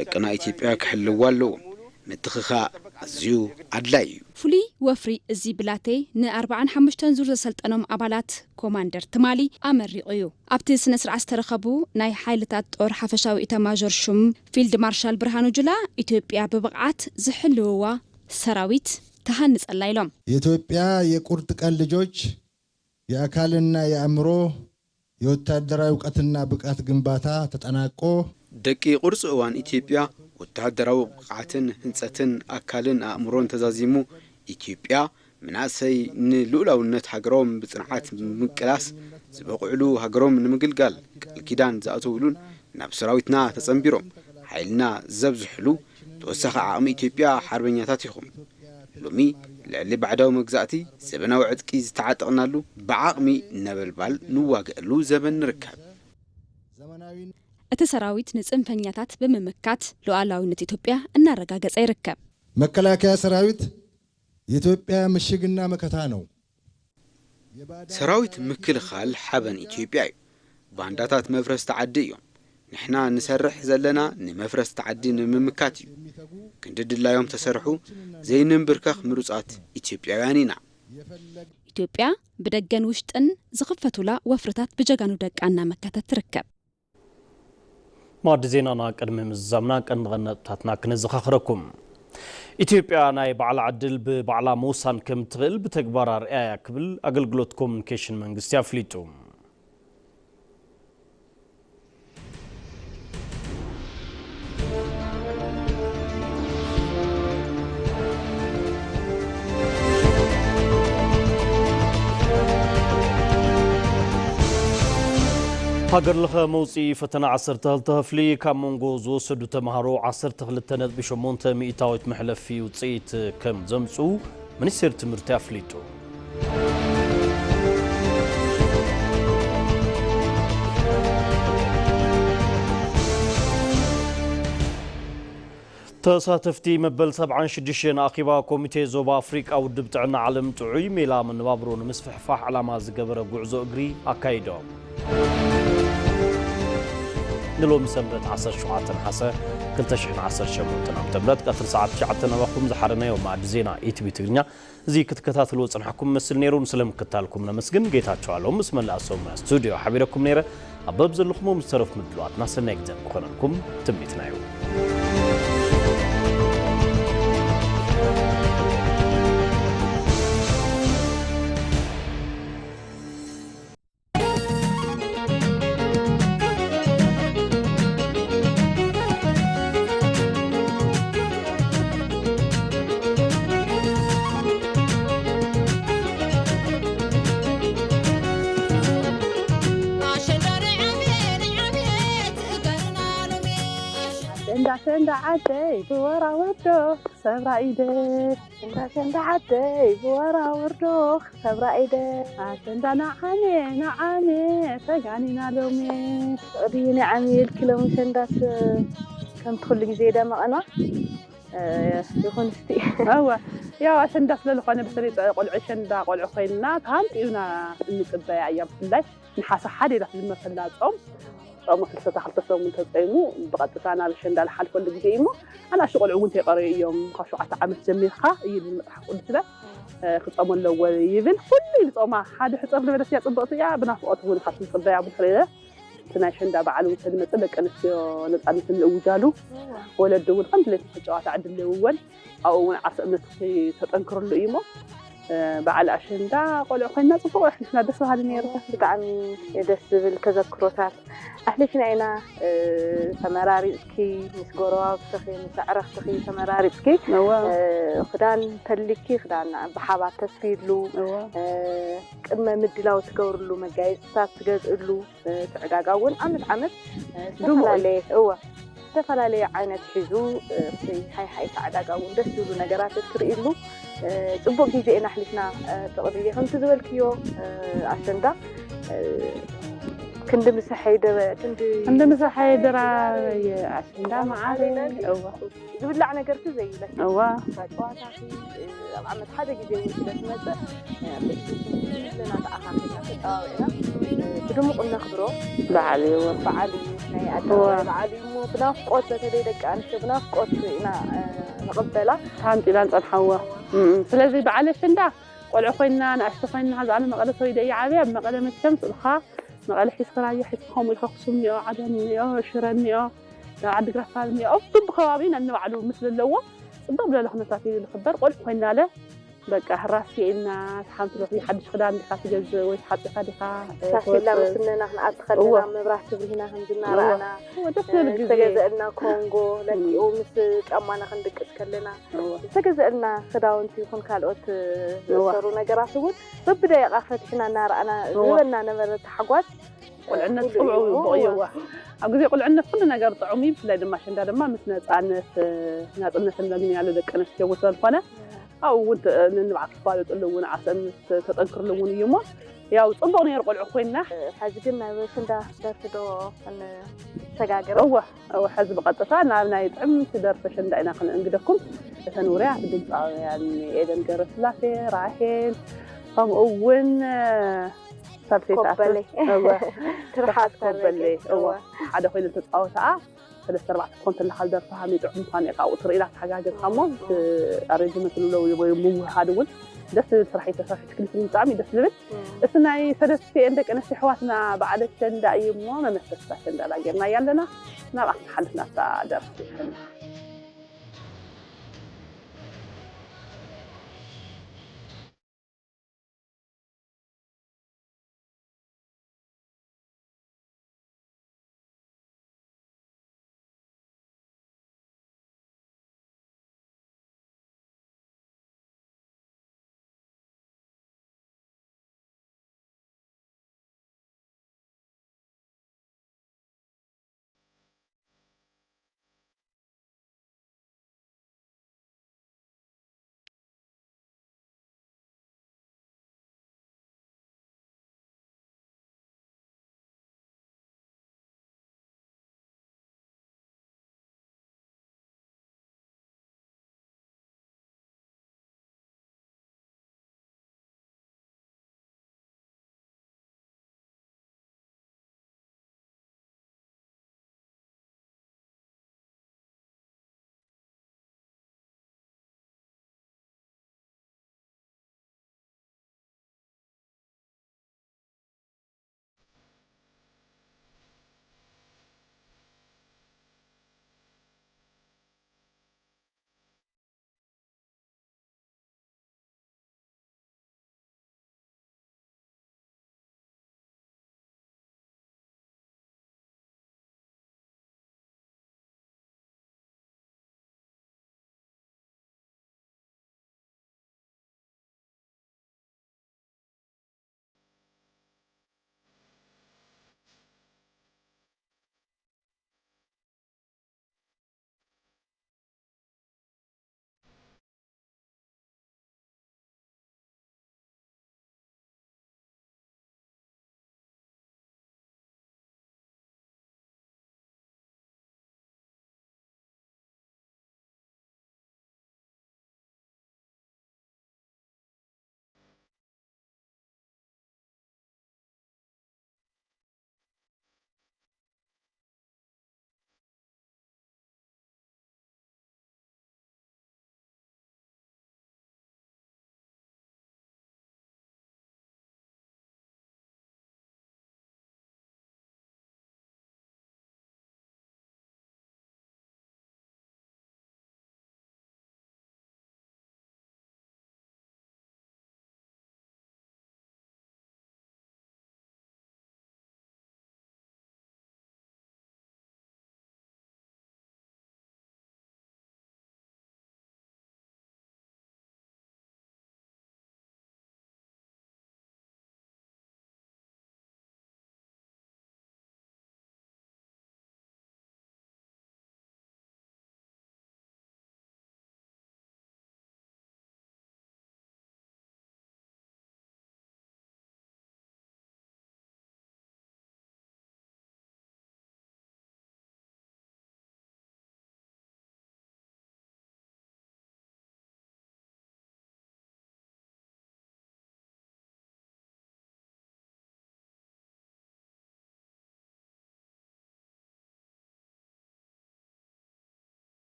ደቅና ኢትዮጵያ ክሕልዉ ኣለዎም። ምትኽኻእ ኣዝዩ ኣድላይ እዩ። ፍሉይ ወፍሪ እዚ ብላቴ ን ኣርብዓን ሓሙሽተን ዙር ዘሰልጠኖም ኣባላት ኮማንደር ትማሊ ኣመሪቑ እዩ። ኣብቲ ስነ ስርዓት ዝተረኸቡ ናይ ሓይልታት ጦር ሓፈሻዊ ኢታማዦር ሹም ፊልድ ማርሻል ብርሃኑ ጁላ፣ ኢትዮጵያ ብብቕዓት ዝሕልውዋ ሰራዊት ትሃንጸላ ኢሎም። የኢትዮጵያ የቁርጥ ቀን ልጆች የአካልና የአእምሮ የወታደራዊ እውቀትና ብቃት ግንባታ ተጠናቆ ደቂ ቁርፂ እዋን ኢትዮጵያ ወተሃደራዊ ብቕዓትን ህንፀትን ኣካልን ኣእምሮን ተዛዚሙ ኢትዮጵያ መናእሰይ ንልኡላውነት ሃገሮም ብፅንዓት ብምቅላስ ዝበቕዕሉ ሃገሮም ንምግልጋል ቃል ኪዳን ዝኣተውሉን ናብ ሰራዊትና ተፀንቢሮም ሓይልና ዘብዝሕሉ ተወሳኺ ዓቕሚ ኢትዮጵያ ሓርበኛታት ኢኹም። ሎሚ ልዕሊ ባዕዳዊ መግዛእቲ ዘበናዊ ዕጥቂ ዝተዓጠቕናሉ ብዓቕሚ ነበልባል ንዋገአሉ ዘበን ንርከብ። እቲ ሰራዊት ንፅንፈኛታት ብምምካት ሉዓላዊነት ኢትዮጵያ እናረጋገጸ ይርከብ። መከላከያ ሰራዊት የኢትዮጵያ ምሽግና መከታ ነው። ሰራዊት ምክልኻል ሓበን ኢትዮጵያ እዩ። ባንዳታት መፍረስቲ ዓዲ እዮም። ንሕና ንሰርሕ ዘለና ንመፍረስቲ ዓዲ ንምምካት እዩ። ክንዲ ድላዮም ተሰርሑ ዘይንንብርከኽ ምሩፃት ኢትዮጵያውያን ኢና። ኢትዮጵያ ብደገን ውሽጥን ዝኽፈቱላ ወፍርታት ብጀጋኑ ደቃ እናመከተት ትርከብ። ማዕዲ ዜናና ቅድሚ ምዝዛምና ቀንዲ ነጥብታትና ክነዘኻኽረኩም። ኢትዮጵያ ናይ ባዕላ ዕድል ብባዕላ ምውሳን ከም ትኽእል ብተግባር ኣርኣያ ክብል ኣገልግሎት ኮሙኒኬሽን መንግስቲ ኣፍሊጡ። ሃገር ለኸ መውፅኢ ፈተና ዓሰርተ ክልተ ክፍሊ ካብ መንጎ ዝወሰዱ ተምሃሮ ዓሰርተ ክልተ ነጥቢ ሸሞንተ ሚእታዊት መሕለፊ ውፅኢት ከም ዘምፅኡ ሚኒስቴር ትምህርቲ ኣፍሊጡ። ተሳተፍቲ መበል ሰብዓን ሽዱሽተን ኣኼባ ኮሚቴ ዞባ ኣፍሪቃ ውድብ ጥዕና ዓለም ጥዑይ ሜላ መነባብሮ ንምስፍሕፋሕ ዕላማ ዝገበረ ጉዕዞ እግሪ ኣካይዶም። ንሎሚ ሰንበት ዓሰርተ ሸውዓተ ነሓሰ ክልተ ሽሕን ዓሰርተ ሸሞንተን ዓመተ ምህረት ቀትሪ ሰዓት ትሽዓተ ናባኹም ዝሓረናዮ ማዕዲ ዜና ኢቲቪ ትግርኛ እዚ ክትከታተልዎ ጽንሓኩም መስል ነይሩ። ስለምክታልኩም ነመስግን። ጌታቸው ኣሎም ምስ መላእ ሰሙና ስቱዲዮ ሓቢረኩም ነይረ። ኣብ በብ ዘለኹም ዝተረፉ ምድላዋትና ሰናይ ግዜ ክኾነልኩም ትምኒትና እዩ። ኣሸንዳ ሸንዳ ዓደይ ብወራወዶ ሰብራ ኢደ ሸንዳ ሸንዳ ዓደይ ብወራወርዶ ሰብራ ኢደ ኣሸንዳ ንዓሜ ንዓሜ ተጋኒና ሎሜ ፍቕዲ ንዓሜ ኢልኪ ሎሚ ሸንዳስ ከምቲ ኩሉ ግዜ ደመቐና ይኹን እስቲ እወ ያው ኣሸንዳ ስለዝኾነ ብተለይ ቆልዑ ሸንዳ ቆልዑ ኮይንና ተሃንጢዩና እንፅበያ እያ ብፍላይ ንሓሰ ሓደ ኢላ ትጅመር ከላ ጾም ጾሙ ፍልሰታ ክልተ ሰሙን ተጸይሙ ብቐጥታ ናብ ኣሸንዳ ዝሓልፈሉ ግዜ እዩ እሞ ኣናእሽቱ ቆልዑ እውን ተይቀረዩ እዮም ካብ ሸውዓተ ዓመት ጀሚርካ እዩ ዝብል መፅሓፍ ቅዱስለ ክፀሙ ኣለዎ ይብል ኩሉ እዩ ዝፀማ ሓደ ሕፀር ዝበለስ እያ ፅብቕቲ እያ ብናፍቆት እውን ካብ ትፅበያ ብፍሬለ እቲ ናይ ኣሸንዳ በዓል እውን ስለዝመፅእ ደቂ ኣንስትዮ ነፃነትን ዝእውጃሉ ወለዲ እውን ከም ድሌት ክጫወታ ዕድል ይህብወን ኣብኡ እውን ዓርሰ እምነት ተጠንክርሉ እዩ እሞ በዓል ኣሸንዳ ቆልዑ ኮይና ፅቡቅ ኣሕሊፍና ደስ በሃሊ ነይሩ። ብጣዕሚ ደስ ዝብል ተዘክሮታት ኣሕሊፍና ኢና። ተመራሪፅኪ ምስ ጎረባብትኺ ምስ ኣዕረኽትኺ ተመራሪፅኪ ክዳን ተሊኪ ክዳን ብሓባር ተስፍይሉ ቅድመ ምድላው ትገብርሉ መጋየፅታት ትገዝእሉ እቲ ዕዳጋ እውን ዓመት ዓመት ዝተፈላለየ እወ ዝተፈላለየ ዓይነት ሒዙ እቲ ሃይሃይታ ዕዳጋ እውን ደስ ዝብሉ ነገራት እትርእይሉ ፅቡቅ ግዜ ኢና ኣሕሊፍና። ፍቅሪ ከምቲ ዝበልክዮ ኣሸንዳ ክንዲ ምሰሐይ ደበ ክንዲ ክንዲ ምሰሐይ ድራበየ ኣሸንዳ መዓረይ እወ ዝብላዕ ነገርሲ ዘይብለኪ እዋ ጨዋታኺ ኣብ ዓመት ሓደ ግዜ እውን ስለ ትመፅእ ኩልና ተኣኻኺብና ተፀባቢዕና ብድሙቕ እነኽብሮ በዓል እዩ። በዓል እዩ ናይ ኣደባባይ በዓል እዩ እሞ ብናፍቆት በተለይ ደቂ ኣንስትዮ ብናፍቆት ኢና ንቕበላ። ተሃንጢና ንፀንሓዎ እም፣ ስለዚ በዓል ኣሸንዳ ቆልዑ ኮይንና ንኣሽቱ ኮይንና ዝኣነ መቐለ ተወሊደ እየ ዓብየ ኣብ መቐለ መቸም ስእልኻ መቐለ ሒዝካ ራያ ሒዝካ ከምኡ ኢልካ ኣክሱም እኒኦ ዓጋመ እኒኦ ሽረ እኒኦ ዓዲግራት ፋል እኒኦ ኣብ ኩሉ ከባቢ ነንባዕሉ ምስ ዘለዎ ፅብቕ ዝበለ ኩነታት እዩ ዝኽበር ቆልዑ ኮይንናለ በቃ፣ ሕራስ ኢልና፣ ሓንቲ ሎሚ ሓድሽ ክዳን ዲኻ ትገዝእ ወይ ተሓጺኻ ዲኻ፣ እ፣ ሳፊላ ትወጽእ? ምስነና ክንኣቲ ከለና፣ እዋ። መብራህቲ ብርሂና ከምዝና እዋ። ረኣና፣ እዋ፣ ደስ ዝብል ግዜ። ዝተገዘእልና ኮንጎ ለኪኡ ምስ ጫማና ክንድቅስ ከለና፣ እዋ። ዝተገዘእልና ክዳውንቲ ይኹን ካልኦት፣ እ፣ እዋ። ዝእሰሩ ነገራት እውን በብደቂቓ ፈቲሕና እናረኣና እዋ። ዝበና ነበረ ታሕጓስ። ቁልዕነት ኩሉ ጽቡቕ እዩ። እዩ፣ ጽቡቕ እዩ። እዋ። ኣብ ግዜ ቁልዕነት ኩሉ ነገር ጥዑም እዩ። ብፍላይ ድማ ኣሸንዳ ድማ ምስ ነጻነት፣ እ፣ ናጽነትን ነግንያሉ ደቂ ኣንስትዮ እውን ስለዝኾነ፣ ኣብኡ እውን ተ-፣ ንንብዓት ክፋለጥሉ እውን፣ ዓሰብ ተጠንክርሉ እውን እዩ እሞ፣ ያው ጽቡቕ ነይሩ ቆልዑ ኮይንና። ሕዚ ግን ናብ ኣሸንዳ ደርፊ ዶ ክንሰጋገር? እወ፣ እወ፣ ሕዚ ብቐጥታ ናብ ናይ ጥዕምቲ ደርፊ ኣሸንዳ ኢና ክንእንግደኩም። እተን ውሩያት ድምፃውያን ኤደን ገብረስላሴ፣ ራሄል፣ ከምኡ እውን፣ እ፣ ሳልሰይቲ ኮበሌ። ኣሰር-፣ እወ፣ ትርሓስ ትርሓስ ኮበሌ፣ ታረቀ። እወ፣ እወ። ሓደ ኮይኑ ተፃወተኣ። ሰለስተ ኣርባዕተ ኮን ተለካ ዝደርፋ ሚጥዑም ምኳን እየ ካብኡ ትርኢ ኢላ ተሓጋገዝካ እሞ፣ እቲ ኣሬንጅመንት ንብሎ ወይ ምውህሃድ እውን ደስ ዝብል ስራሕ እዩ ተሰሪሑ። እቲ ክሊፕ ብጣዕሚ ደስ ዝብል። እም። እቲ ናይ ሰለስቲኤን ደቂ ኣንስትዮ ኣሕዋትና በዓል ኣሸንዳ እዩ እሞ፣ መመሰስታ ኣሸንዳ ዳ ጌርና ኣለና። ናብኣ ክንሓልፍ ናብታ ደርፊ።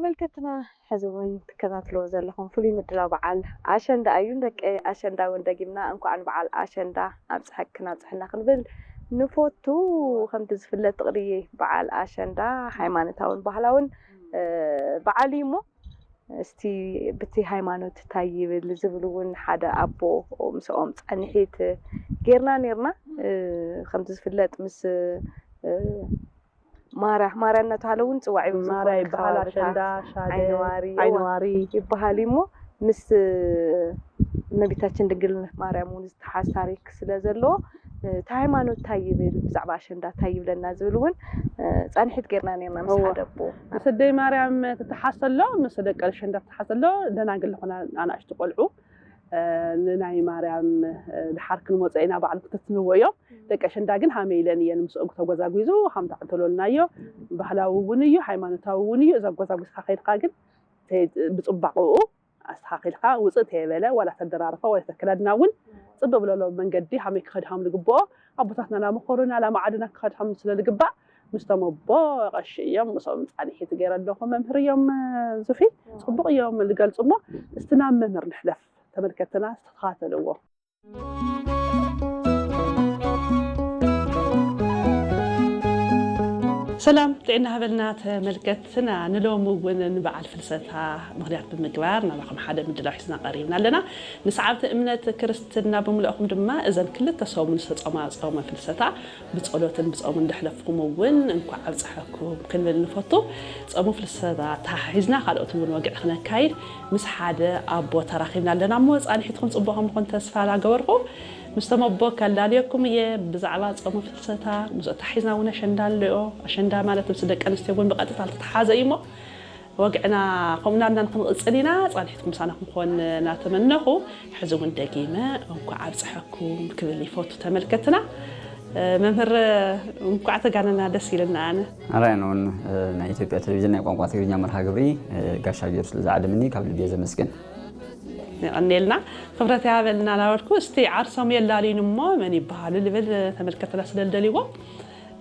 ተመልከትና፣ ሕዚ እውን ትከታትልዎ ዘለኹም ፍሉይ ምድላው በዓል ኣሸንዳ እዩ። ደቂ ኣሸንዳ እውን ደጊምና እንኳዕ ንበዓል ኣሸንዳ ኣብፀሐክን ኣብፀሐና ክንብል ንፈቱ። ከምቲ ዝፍለጥ ጥቕዲ በዓል ኣሸንዳ ሃይማኖታውን ባህላውን እ፣ በዓል እዩ እሞ፣ እስቲ ብቲ ሃይማኖት እንታይ ይብል ዝብል እውን ሓደ ኣቦ ምስኦም ፃንሒት ጌርና ኔርና። እ፣ ከምቲ ዝፍለጥ ምስ እ፣ ማራ ማራ እናተባሃለ እውን ፅዋዕ እዩ። ማራ ይበሃል፣ ኣሸንዳ፣ ሻደ፣ ዓይነዋሪ፣ ዓይነዋሪ ይበሃል እዩ እሞ፣ ምስ እመቤታችን ድንግል ማርያም እውን ዝተሓዝ ታሪክ ስለ ዘለዎ፣ እቲ ሃይማኖት እንታይ ይብል፣ ብዛዕባ ኣሸንዳ እንታይ ይብለና ዝብል እውን ፃንሒት ጌርና ኔርና ምስ እወ። ሓደ ኣቦ። ምስ ኣደይ ማርያም ትተሓዝ ተሎ፣ ምስ ደቂ ኣሸንዳ ትተሓዝ ተሎ፣ ደናግል ዝኾና ኣናእሽቱ ቆልዑ፣ እ፣ ንናይ ማርያም፣ እ፣ ድሓር ክንመጾ ኢና ባዕሉ ክተትንዎ እዮም። ደቂ ኣሸንዳ ግን ሃመ ኢለን እየን ምስኦም ተጎዛጒዙ ሃምታ እንተሎልናዮ፣ ባህላዊ እውን እዩ፣ ሃይማኖታዊ እውን እዩ። እዛ ጎዛጒዝካ ከይድካ ግን ተ-፣ ብጽባቕኡ ኣስተኻኺልካ ውፅእ ተየበለ፣ ዋላ ተደራረፈ፣ ዋላ ተከዳድና እውን ፅብቅ ብለሎ መንገዲ ሃመይ ክኸድሃም ዝግብኦ ኣቦታትና ናመኸሩና ናመዓዱና ክኸድሃም ስለ ዝግባእ፣ ምስቶም ኣቦ ቀሺ እዮም። ምስኦም ፃንሒት ገይረ ኣለኹ። መምህር እዮም ዙፊ፣ ፅቡቅ እዮም ዝገልፁ እሞ፣ እስቲ ናብ መምህር ንሕለፍ። ተመልከትና ዝተኸታተልዎ። ሰላም ጥዕና ሃበልና ተመልከትና። ንሎሚ እውን ንበዓል ፍልሰታ ምኽንያት ብምግባር ናባኹም ሓደ ምድላው ሒዝና ቀሪብና ኣለና። ንሰዓብቲ እምነት ክርስትና ብምልእኹም ድማ እዘን ክልተ ሰሙን ዝተጾማ ጾመ ፍልሰታ ብጸሎትን ብጾምን እንደሕለፍኩም እውን እንኳዕ ኣብጽሐኩም ክንብል ንፈቱ። ጾመ ፍልሰታ ተሓሒዝና ካልኦት እውን ወግዒ ክነካይድ ምስ ሓደ ኣቦ ተራኺብና ኣለና እሞ ጻንሒትኩም ጽቡቕ ከም ዝኾን ተስፋ እናገበርኩ ምስቶም ኣቦ ከላልየኩም እየ። ብዛዕባ ጾመ ፍልሰታ ምስ ኣተሓሒዝና እውን ኣሸንዳ ኣለዮ። ኣሸንዳ ማለት ምስ ደቂ ኣንስትዮ እውን ብቐጥታ ዝተተሓዘ እዩ እሞ ወግዕና ከምኡ እናልና ንክንቕጽል ኢና። ጻንሒትኩም ምሳና ክንኮን እናተመነኹ ሕዚ እውን ደጊመ እንኳዕ ኣብጽሐኩም ክብል ይፈቱ ተመልከትና። መምህር እንኳዕ ተጋነና፣ ደስ ኢልና። ኣነ ኣራይ ነውን ናይ ኢትዮጵያ ቴሌቪዥን ናይ ቋንቋ ትግርኛ መርሃ ግብሪ ጋሻ ገይሩ ስለ ዝዓደምኒ ካብ ልቢ እየ ዘመስግን። የቐንየልና፣ ክብረት ይሃበልና እናበልኩ፣ እስቲ ዓርሶም የላልዩን እሞ መን ይበሃሉ ልብል ተመልከትና ስለ ዝደልይዎ፣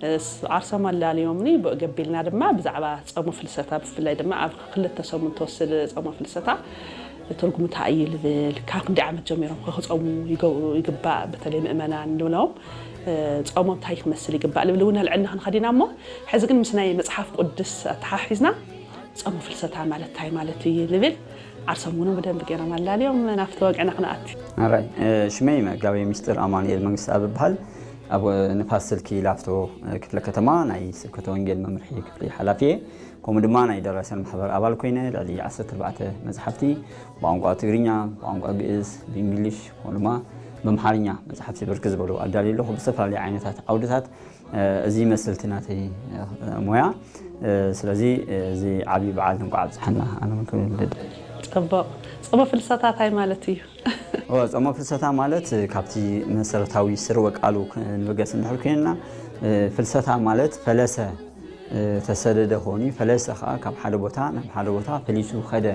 እስ-፣ ዓርሶም ኣላልዮምኒ ብኡ ገቢልና ድማ ብዛዕባ ጾመ ፍልሰታ፣ ብፍላይ ድማ ኣብ ክልተ ሰሙን ትወስድ ጾመ ፍልሰታ ትርጉሙ እንታይ እዩ ልብል፣ ካብ ክንደይ ዓመት ጀሚሮም ከ ክጾሙ ይገ-፣ ይግባእ፣ በተለይ ምእመናን ንብሎም፣ እ፣ ጾሞም እንታይ ክመስል ይግባእ ልብል እውን ኣልዕልና ክንኸድ ኢና እሞ፣ ሕዚ ግን ምስ ናይ መጽሓፍ ቅዱስ ኣተሓሒዝና ጾመ ፍልሰታ ማለት እንታይ ማለት እዩ ልብል ዓርሶም እውን ብደንብ ገይሮም ኣላልዮም ናብቲ ወግዕና ክንኣቲ። ኣራይ፣ እ፣ ሽመይ መጋቤ ሚስጥር ኣማኑኤል መንግስትኣብ እበሃል። ኣብ ንፋስ ስልኪ ላፍቶ፣ እ፣ ክፍለ ከተማ ናይ ስብከተ ወንጌል መምርሒ ክፍሊ ሓላፊ እየ። ከምኡ ድማ ናይ ደራስያን ማሕበር ኣባል ኮይነ ልዕሊ ዓሰርተ ኣርባዕተ መጽሓፍቲ ብቋንቋ ትግርኛ፣ ብቋንቋ ግእዝ፣ ብእንግሊሽ፣ ከምኡ ድማ ብኣምሓርኛ መጽሓፍቲ ብርክት ዝበሉ ኣዳልየ ኣለኹ። ብዝተፈላለዩ ዓይነታት ዓውድታት፣ እ፣ እዚ ይመስል እቲ ናተይ፣ እ፣ ሞያ። እ፣ ስለዚ፣ እ፣ እዚ ዓብዪ በዓል እንኳዕ ኣብፅሐና ኣነ እውን ክብል እደሊ። ጽቡቕ። ጾመ ፍልሰታ እንታይ ማለት እዩ? ኦ፣ ጾመ ፍልሰታ ማለት፣ እ፣ ካብቲ መሰረታዊ ስርወ ቃሉ ክንብገስ እንድሕር ኮይንና፣ እ፣ ፍልሰታ ማለት ፈለሰ፣ እ፣ ተሰደደ ክኸውን እዩ። ፈለሰ ከዓ ካብ ሓደ ቦታ ናብ ሓደ ቦታ ፈሊሱ ኸደ፣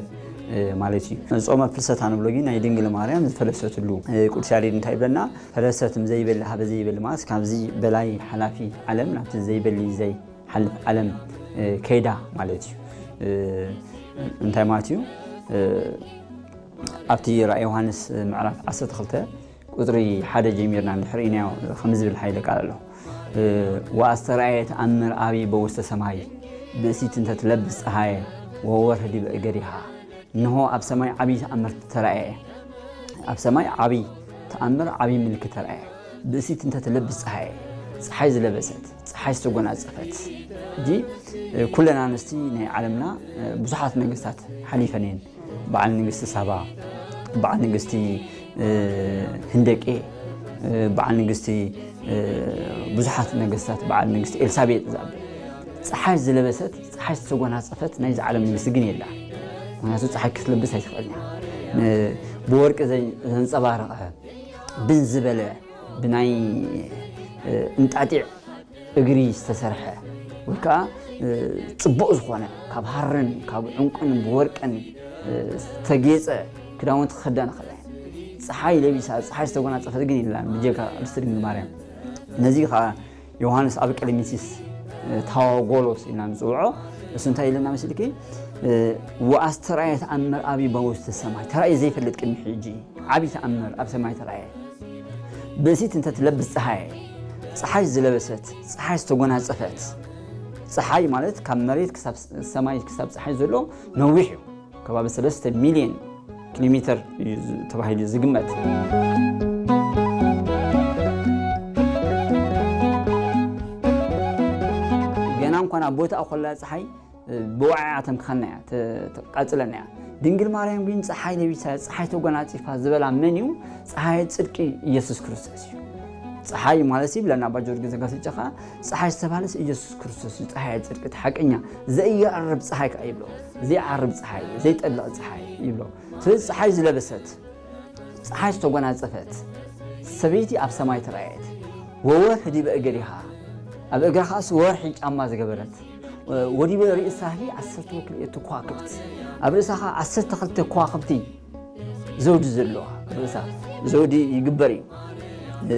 እ፣ ማለት እዩ። ጾመ ፍልሰታ ንብሎ ግን ናይ ድንግል ማርያም ዝፈለሰትሉ፣ እ፣ ቅዱስ ያሬድ እንታይ ይብለና? ፈለሰት እምዘይበሊ ሀበ ዘይበሊ ማለት ካብዚ በላይ ሓላፊ ዓለም ናብቲ ዘይበሊ ዘይሓልፍ ዓለም፣ እ፣ ከይዳ ማለት እዩ። እ፣ እንታይ ማለት እዩ? እ፣ ኣብቲ ራእይ ዮሃንስ ምዕራፍ ዓሰርተ ክልተ ቁጽሪ ሓደ ጀሚርና እንድሕር ኢናዮ ከም ዝብል ሓይለ ቃል ኣሎ። እ፣ "ወኣስተርኣየ ተኣምር ዓቢ በውስተ ሰማይ፣ ብእሲት እንተ ትለብስ ጸሃየ ወወርህ ዲበ እገሪሃ።" እንሆ ኣብ ሰማይ ዓቢ ተኣምር ተራእየ። ኣብ ሰማይ ዓቢ ተኣምር፣ ዓቢ ምልክት ተራእየ። ብእሲት እንተ ትለብስ ጸሃየ፣ ጸሓይ ዝለበሰት፣ ጸሓይ ዝተጎናጸፈት። ሕጂ፣ እ፣ ኩለን ኣንስቲ ናይ ዓለምና፣ እ፣ ብዙሓት ነገስታት ሓሊፈን እየን። በዓል ንግስቲ ሳባ፣ በዓል ንግስቲ፣ እ፣ ህንደቄ፣ እ፣ በዓል ንግስቲ፣ እ፣ ብዙሓት ነገስታት፣ በዓል ንግስቲ ኤልሳቤጥ ዝኣበ። ጸሓይ ዝለበሰት፣ ጸሓይ ዝተጎናጸፈት ናይዚ ዓለም ንግስቲ ግን የላ። ምክንያቱ ጸሓይ ክትለብስ ኣይትኽእልን እያ። ን-፣ ብወርቂ ዘን-፣ ዘንጸባረቐ፣ ብን ዝበለ፣ ብናይ፣ እ፣ እንጣጢዕ እግሪ ዝተሰርሐ ወይ ከዓ፣ እ፣ ጽቡቕ ዝኾነ ካብ ሃርን ካብ ዕንቁን ብወርቅን፣ እ፣ ዝተጌጸ ክዳውንቲ ክኽደን ክኽእል። ጸሓይ ለቢሳ፣ ጸሓይ ዝተጎናጸፈት ግን የላን ብጀካ ቅድስቲ ድንግል ማርያም። ነዚ ከዓ ዮሃንስ ኣብ ቀለሚንቲስ፣ እ፣ ታዋጎሎስ ኢልና ንጽውዖ፣ እሱ እንታይ ኢለና መስልኪ? ወኣስተርኣየ ተኣምር ዓቢ በውስተ ሰማይ፣ ተራእዩ ዘይፈልጥ ቅድሚ ሕጂ ዓቢ ተኣምር ኣብ ሰማይ ተራእየ። ብእሲት እንተ ትለብስ ጸሓይ፣ ጸሓይ ዝለበሰት፣ ጸሓይ ዝተጎናጸፈት። ጸሓይ ማለት ካብ መሬት ክሳብ ሰማይ ክሳብ ጸሓይ ዘሎ ነዊሕ እዩ። ከባቢ ሰለስተ ሚልዮን ኪሎ ሜተር እዩ ዝ-፣ ተባሂሉ ዝግመት። ገና እንኳን ኣብ ቦታኣ ኮላ ጸሓይ ብዋዕያ ተምክኸና እያ፣ ተ-፣ ተቃጽለና እያ። ድንግል ማርያም ግን ጸሓይ ለቢሳ፣ ጸሓይ ተጎናጺፋ ዝበላ መን እዩ? ጸሓይ ጽድቂ ኢየሱስ ክርስቶስ እዩ። ጸሓይ ማለት ይብለና ኣባ ጊዮርጊስ ዘጋስጫ ኸኣ፣ ጸሓይ ዝተባህለስ ኢየሱስ ክርስቶስ እዩ፣ ጸሓይ ጽድቂ፣ እቲ ሓቀኛ፣ ዘይዓርብ ጸሓይ ከኣ ይብሎ። ዘይዓርብ ጸሓይ፣ ዘይጠልቕ ጸሓይ ይብሎ። ስለዚ ጸሓይ ዝለበሰት፣ ጸሓይ ዝተጎናጸፈት ሰበይቲ ኣብ ሰማይ ተራእየት። ወወርሒ ዲበ እገሪሃ፣ ኣብ እግራ ኸኣስ ወርሒ ጫማ ዝገበረት። ወዲበ ርእሳሂ ዓሰርተ ወክልኤቱ ከዋክብት፣ ኣብ ርእሳ ኸኣ ዓሰርተ ክልተ ከዋክብቲ ዘውዲ ዘለዋ ኣብ ርእሳ ዘውዲ ይግበር እዩ። እ፣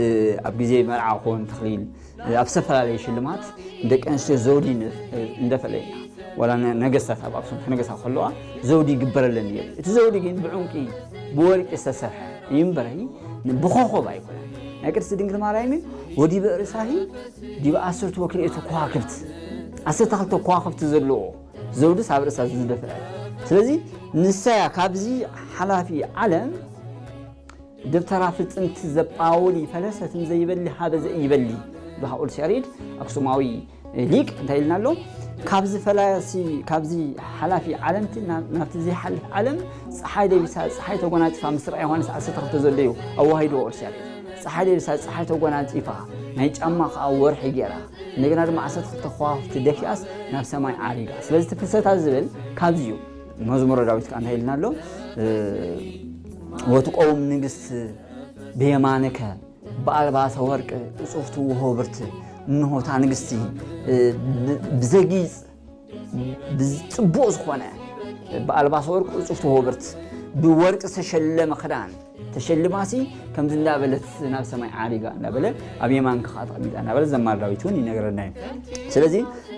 ኣብ ግዜ መርዓ ኮን ተኽሊል፣ እ፣ ኣብ ዝተፈላለየ ሽልማት ደቂ ኣንስትዮ ዘውዲ ን-፣ እ፣ እንደፈለይና፣ ዋላ ነ-፣ ነገስታት ኣብ ኣክሱም ክነገሳ ከለዋ ዘውዲ ይግበረለን እዩ። እቲ ዘውዲ ግን ብዕንቂ ብወርቂ ዝተሰርሐ እዩ እምበረይ ብኾኾብ ኣይኮነን። ናይ ቅድስቲ ድንግል ማርያም ግን ወዲበ ርእሳሂ ዲበ ዓሰርተ ወክልኤቱ ከዋክብት፣ ዓሰርተ ክልተ ከዋክብቲ ዘለዎ ዘውድስ ኣብ ርእሳ ዝደፍአ። ስለዚ ንሳያ ካብዚ ሓላፊ ዓለም ደብተራ ፍጽምቲ ዘጳውሊ ፈለሰትም ዘይበሊ ሃበ ዘይበሊ። ብሃ ኦልስ ያሬድ ኣክሱማዊ ሊቅ እንታይ ኢልና ኣሎ? ካብዚ ፈላሲ፣ ካብዚ ሓላፊ ዓለምቲ ናብ-፣ ናብቲ ዘይሓልፍ ዓለም ጸሓይ ለቢሳ፣ ጸሓይ ተጎናጺፋ ምስ ረኣ ዮሃንስ ዓሰርተ ክልተ ዘሎ እዩ ኣዋሂድዎ ኦልስ ያሬድ። ጸሓይ ለቢሳ፣ ጸሓይ ተጎናጺፋ፣ ናይ ጫማ ከኣ ወርሒ ገይራ፣ እንደገና ድማ ዓሰርተ ክልተ ከዋኽብቲ ደፊኣስ ናብ ሰማይ ዓሪጋ። ስለዚ እቲ ፍልሰታ ዝብል ካብዚ እዩ። መዝሙረ ዳዊት ከኣ እንታይ ኢልና ኣሎ? እ፣ "ወትቆውም ንግስት ብየማንከ በኣልባሰ ወርቅ እጹፍቲ ወሆብርት"። እንሆ እታ ንግስቲ፣ እ፣ ብ-፣ ብዘጊጽ፣ ብጽቡቕ ዝኾነ፣ ብኣልባሰ ወርቅ እጹፍቲ ወሆብርት፣ ብወርቂ ዝተሸለመ ክዳን ተሸልማሲ ከምዚ እንዳበለት ናብ ሰማይ ዓሪጋ እንዳበለ ኣብ የማንካ ኸዓ ተቐሚጣ እንዳበለ ዘማሪ ዳዊት እውን ይነግረና እዩ። ስለዚ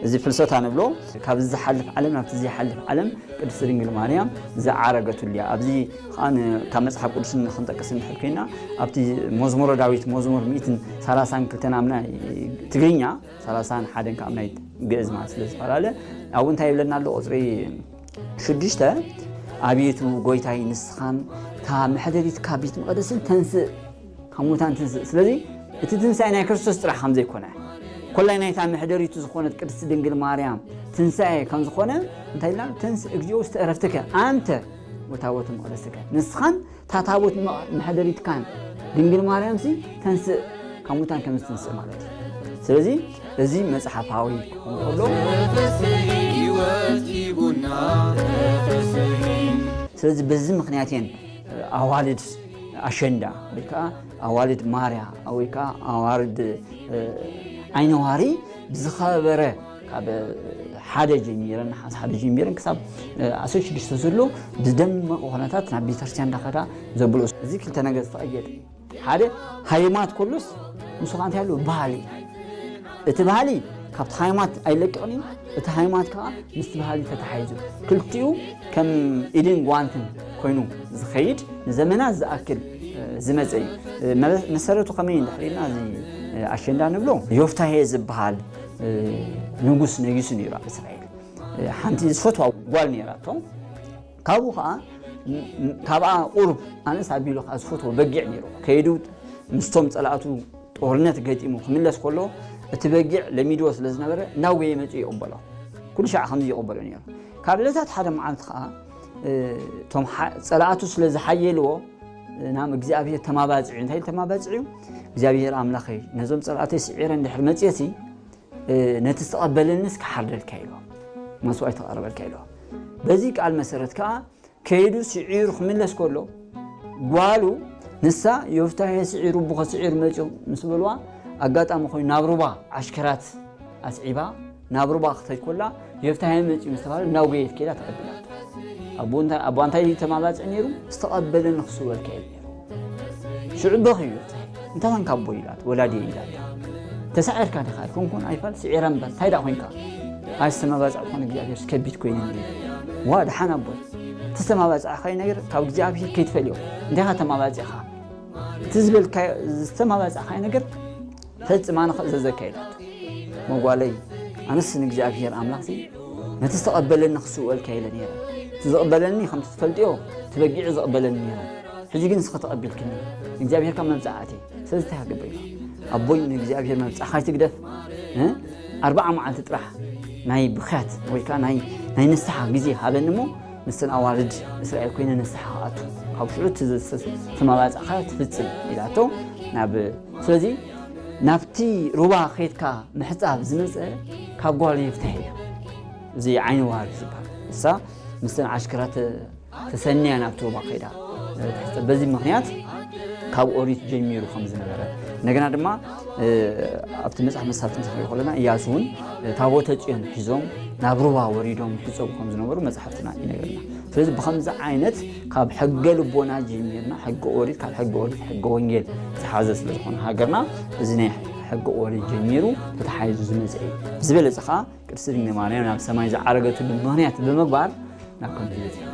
እዚ ፍልሰታ ንብሎ ካብዚ ዝሓልፍ ዓለም ናብቲ ዘይሓልፍ ዓለም ቅድስቲ ድንግል ማርያም ዝዓረገትሉ እያ። ኣብዚ ኸዓ ን-፣ ካብ መጽሓፍ ቅዱስ ን-፣ ክንጠቅስ እንድሕር ኮይና ኣብቲ መዝሙረ ዳዊት መዝሙር ሚእትን ሰላሳን ክልተን ኣብ ናይ ትግርኛ ሰላሳን ሓደን ካብ ናይ ግእዝ ማለት ስለ ዝፈላለ ኣብኡ እንታይ ይብለና ኣሎ? ቁጽሪ ሽዱሽተ፣ "ኣቤቱ ጎይታይ ንስኻን እታ መሕደሪትካ ቤት መቕደስን ተንስእ፣ ካብ ሙታን ትንስእ።" ስለዚ እቲ ትንሳኤ ናይ ክርስቶስ ጥራሕ ከም ዘይኮነ፣ ኮላይ ናይታ መሕደሪቱ ዝኾነት ቅድስቲ ድንግል ማርያም ትንሳኤ ከም ዝኾነ እንታይ ኢልና? "ተንስእ እግዚኦ ውስተ ዕረፍትከ ኣንተ ወታቦተ መቕደስከ።" ንስኻን እታ ታቦት መ-፣ መሕደሪትካን ድንግል ማርያምሲ ተንስእ፣ ካብ ሙታን ከም ዝትንስእ ማለት እዩ። ስለዚ እዚ መጽሓፋዊ ክኸውን ከሎ፣ ተፈስሒ ህይወት ሂቡና፣ ተፈስሒ። ስለዚ በዚ ምኽንያት እየን ኣዋልድ ኣሸንዳ ወይ ከዓ ኣዋልድ ማርያ ወይ ከዓ ኣዋልድ፣ እ፣ ዓይነዋሪ ብዝኸበረ ካብ ሓደ ጀሚረን፣ ነሓስ ሓደ ጀሚረን ክሳብ፣ እ፣ ዓሰርተ ሽዱሽተ ዘሎ ብዝደመቐ ኩነታት ናብ ቤተክርስትያን እንዳኸዳ ዘብልኦ። እዚ ክልተ ነገር ዝተቐየጠ እዩ። ሓደ ሃይማት ኮሎስ ምስ ኸዓ እንታይ ኣሎ? ባህሊ። እቲ ባህሊ ካብቲ ሃይማት ኣይለቅቕን እዩ። እቲ ሃይማት ከዓ ምስቲ ባህሊ ተተሓሒዙ ክልቲኡ ከም ኢድን ጓንትን ኮይኑ ዝኸይድ ንዘመናት ዝኣክል፣ እ፣ ዝመጸ እዩ። እ፣ መረ-፣ መሰረቱ ከመይ እንድሕር ኢልና እዚ፣ እ፣ ኣሸንዳ ንብሎ ዮፍታሄ ዝበሃል፣ እ፣ ንጉስ ነጊሱ ነይሩ ኣብ እስራኤል። እ፣ ሓንቲ ዝፈትዋ ጓል ነይራቶ። ካብኡ ኸዓ ም-፣ ም-፣ ካብኣ ቁሩብ ኣነስ ኣቢሉ ኸዓ ዝፈትዎ በጊዕ ነይሩ። ከይዱ ምስቶም ጸላእቱ ጦርነት ገጢሙ ክምለስ ከሎ እቲ በጊዕ ለሚድዎ ስለ ዝነበረ እናጎየ መጺኡ ይቕበሎ። ኩሉ ሻዕ ከምዚ ይቕበሎ ነይሩ። ካብ ዕለታት ሓደ መዓልቲ ኸዓ፣ እ፣ እቶም ሓ-፣ ጸላእቱ ስለ ዝሓየልዎ፣ እ፣ ናብ እግዚኣብሔር ተማባጺዑ። እንታይ ኢሉ ተማባጺዑ? "እግዚኣብሔር ኣምላኸይ ነዞም ጸላእተይ ስዒረ እንድሕር መጺኤሲ፣ እ፣ ነቲ ዝተቐበለንስ ክሓርደልካ" ኢልዎ። መስዋዕቲ ከቕርበልካ ኢልዎ። በዚ ቃል መሰረት ከኣ ከይዱ ስዒሩ ክምለስ ከሎ፣ ጓሉ ንሳ ዮፍታሄ ስዒሩ፣ ኣቦኻ ስዒሩ መጺኡ ምስ በልዋ፣ ኣጋጣሚ ኮይኑ ናብ ሩባ ዓሽከራት ኣስዒባ፣ ናብ ሩባ ክትኸይድ ከላ፣ ዮፍታሄ መጺኡ ምስ ተባህለ፣ እናጎየት ከይዳ ተቐቢላቶ። ኣቦ እንታይ፣ ኣቦ እንታይ እዩ ተማባጽዕ ነይሩ? "ዝተቐበለኒ ክስወልካ" ኢሉ ነይሩ። ሽዑ በኺ ዮፍታሄ። "እንታይ ኮንካ ኣቦ?" ኢላቶ። "ወላዲ" ኢላቶ። "ተሳዒርካ ዲኻ?" "ኣይኮንኩን ኣይፋል፣ ስዒረ እምበር፣ እንታይ ደኣ ኮንካ?" ኣይስተማባጻዕኩን እግዚኣብሔር ከቢድ ኮይነ እንዲ ዋ ደሓን ኣቦይ ተስተማባጻዕካይ ነገር ካብ እግዚኣብሔር ከይትፈልዮ እንዲኻ ተማባጺኻ እቲ ዝበልካ ዝተማባጻዕካይ ነገር ፈጽማ ንኽእዘዘካ ኢላቶ መጓለይ ኣነስ ንእግዚኣብሔር ኣምላኽሲ ነቲ ዝተቐበለኒ ክስውአልካ ኢለ ነይረ እቲ ዝቕበለኒ ከምቲ ትፈልጥዮ እቲ በጊዑ ዝቕበለኒ ነይሩ ሕጂ ግን ንስኺ ተቐቢልክኒ እግዚኣብሔር ካብ መብጻዕቲ ስለዚ እንታይ ክገብር ኢኻ ኣቦይ ንእግዚኣብሔር መብጻዕካ ኣይትግደፍ ኣርባዓ መዓልቲ ጥራሕ ናይ ብኽያት ወይ ከዓ ናይ ንስሓ ግዜ ሃበኒ እሞ ምስተን ኣዋልድ እስራኤል ኮይነ ንስሓ ክኣቱ ካብ ሽዑ ተማባፃእካ ትፍፅም ኢላቶ ናብ ስለዚ ናብቲ ሩባ ከይድካ ምሕፃብ ዝመፀ ካብ ጓል የፍትሐ እዩ እዚ ዓይኒ ዋር ዝበሃል እሳ ምስተን ዓሽከራት ተሰንያ ናብቲ ሩባ ከይዳ ትሕፀብ በዚ ምክንያት ካብ ኦሪት ጀሚሩ ከም ዝነበረ እንደገና ድማ ኣብቲ መፅሓፍ መሳፍንቲ ንሪኦ ከለና እያሱ እውን ታቦተ ፅዮን ሒዞም ናብ ሩባ ወሪዶም ይሕፀቡ ከም ዝነበሩ መፅሓፍትና ይነግረና ስለዚ ብከምዚ ዓይነት ካብ ሕገ ልቦና ጀሚርና ሕገ ኦሪት ካብ ሕገ ኦሪት ሕገ ወንጌል ዝሓዘ ስለዝኾነ ሃገርና እዚ ናይ ሕገ ኦሪት ጀሚሩ ተተሓሒዙ ዝመፀ እዩ ዝበለፀ ከዓ ቅድስቲ ድንግል ማርያም ናብ ሰማይ ዝዓረገትሉ ምኽንያት ብምግባር ናብ ከምዚ በፂሑ።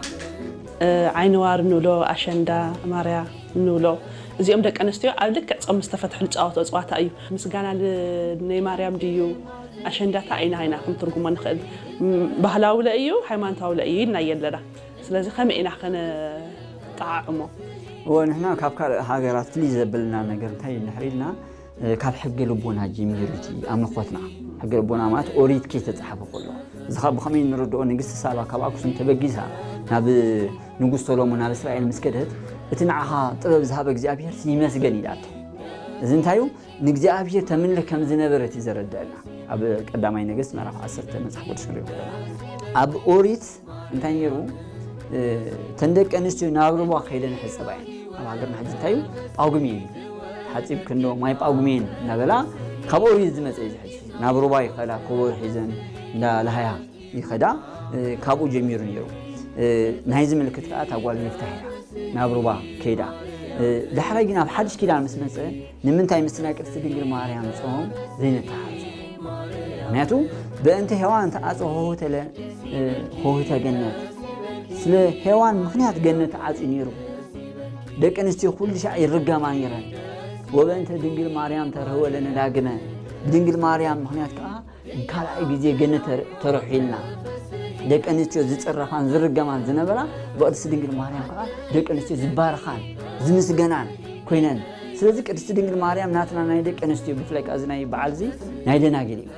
ዓይኒ ዋር ንብሎ፣ ኣሸንዳ፣ ማርያ ንብሎ እዚኦም ደቂ ኣንስትዮ ኣብ ልክዕ ጾም ምስ ተፈትሑ ዝጻወትኦ ጸዋታ እዩ። ምስጋና ንይ ማርያም ድዩ ኣሸንዳ ታይ ኢና ኢና ክንትርጉሞ ንኽእል? ባህላዊ ለ እዩ ሃይማኖታዊ ለ እዩ ኢልና እየ ኣለና። ስለዚ ከመይ ኢና ከነጠዓዕሞ? እወ ንሕና ካብ ካልእ ሃገራት ፍልይ ዘብልና ነገር እንታይ እዩ እንድሕር ኢልና ካብ ሕገ ልቦና ጀሚሩ እቲ ኣምልኾትና ሕገ ልቦና ማለት ኦሪት ከይተፃሕፈ ከሎ እዚ ካብ ብኸመይ ንርድኦ ንግስቲ ሳባ ካብ ኣክሱም ተበጊሳ ናብ ንጉስ ሰሎሞን ናብ እስራኤል ምስ ከደት እቲ ንዓኻ ጥበብ ዝሃበ እግዚኣብሔር ይመስገን ኢላቶ እዚ እንታዩ ንእግዚኣብሔር ተምልኽ ከም ዝነበረት እዩ ዘረድአና ኣብ ቀዳማይ ነገስት ምዕራፍ ዓሰርተ መፅሓፍ ቅዱስ ንሪኦ ከለና ኣብ ኦሪት እንታይ ነይሩ እተን ደቂ ኣንስትዮ ናብ ሩባ ከይደን ሕፀባ እየን ኣብ ሃገርና ሕጂ እንታይ እዩ ጳጉሜን እዩ ሓፂብ ክንዶ ማይ ጳጉሜን እናበላ ካብ ኦሪት ዝመፀ እዩ ሕጂ ናብ ሩባ ይኸዳ ኮቦር ሒዘን እንዳላሃያ ይኸዳ ካብኡ ጀሚሩ ነይሩ ናይዚ ምልክት ከዓ እታ ጓል ሚፍታሕ እያ ናብ ሩባ ከይዳ ዳሕራይ ግን ኣብ ሓድሽ ኪዳን ምስ መፀ ንምንታይ ምስቲ ናይ ቅድስቲ ድንግል ማርያም ጾም ዘይነተሓሕዞ? ምኽንያቱ በእንተ ሄዋን ተዓጾ ሆህተ ለ- ሆህተ ገነት። ስለ ሄዋን ምኽንያት ገነት ተዓጽዩ ነይሩ። ደቂ ኣንስትዮ ኩሉ ሻዕ ይርገማ ነይረን። ወበእንተ ድንግል ማርያም ተርህወ ለነ ዳግመ። ብድንግል ማርያም ምኽንያት ከኣ ካልኣይ ግዜ ገነት ተር- ተርሑ ኢልና። ደቂ ኣንስትዮ ዝጽረፋን ዝርገማን ዝነበራ ብቕድስቲ ድንግል ማርያም ከኣ ደቂ ኣንስትዮ ዝባረኻን ዝምስገናን ኮይነን። ስለዚ ቅድስቲ ድንግል ማርያም ናትና ናይ ደቂ ኣንስትዮ ብፍላይ ከኣ እዚ ናይ በዓል እዚ ናይ ደናግል እዩ።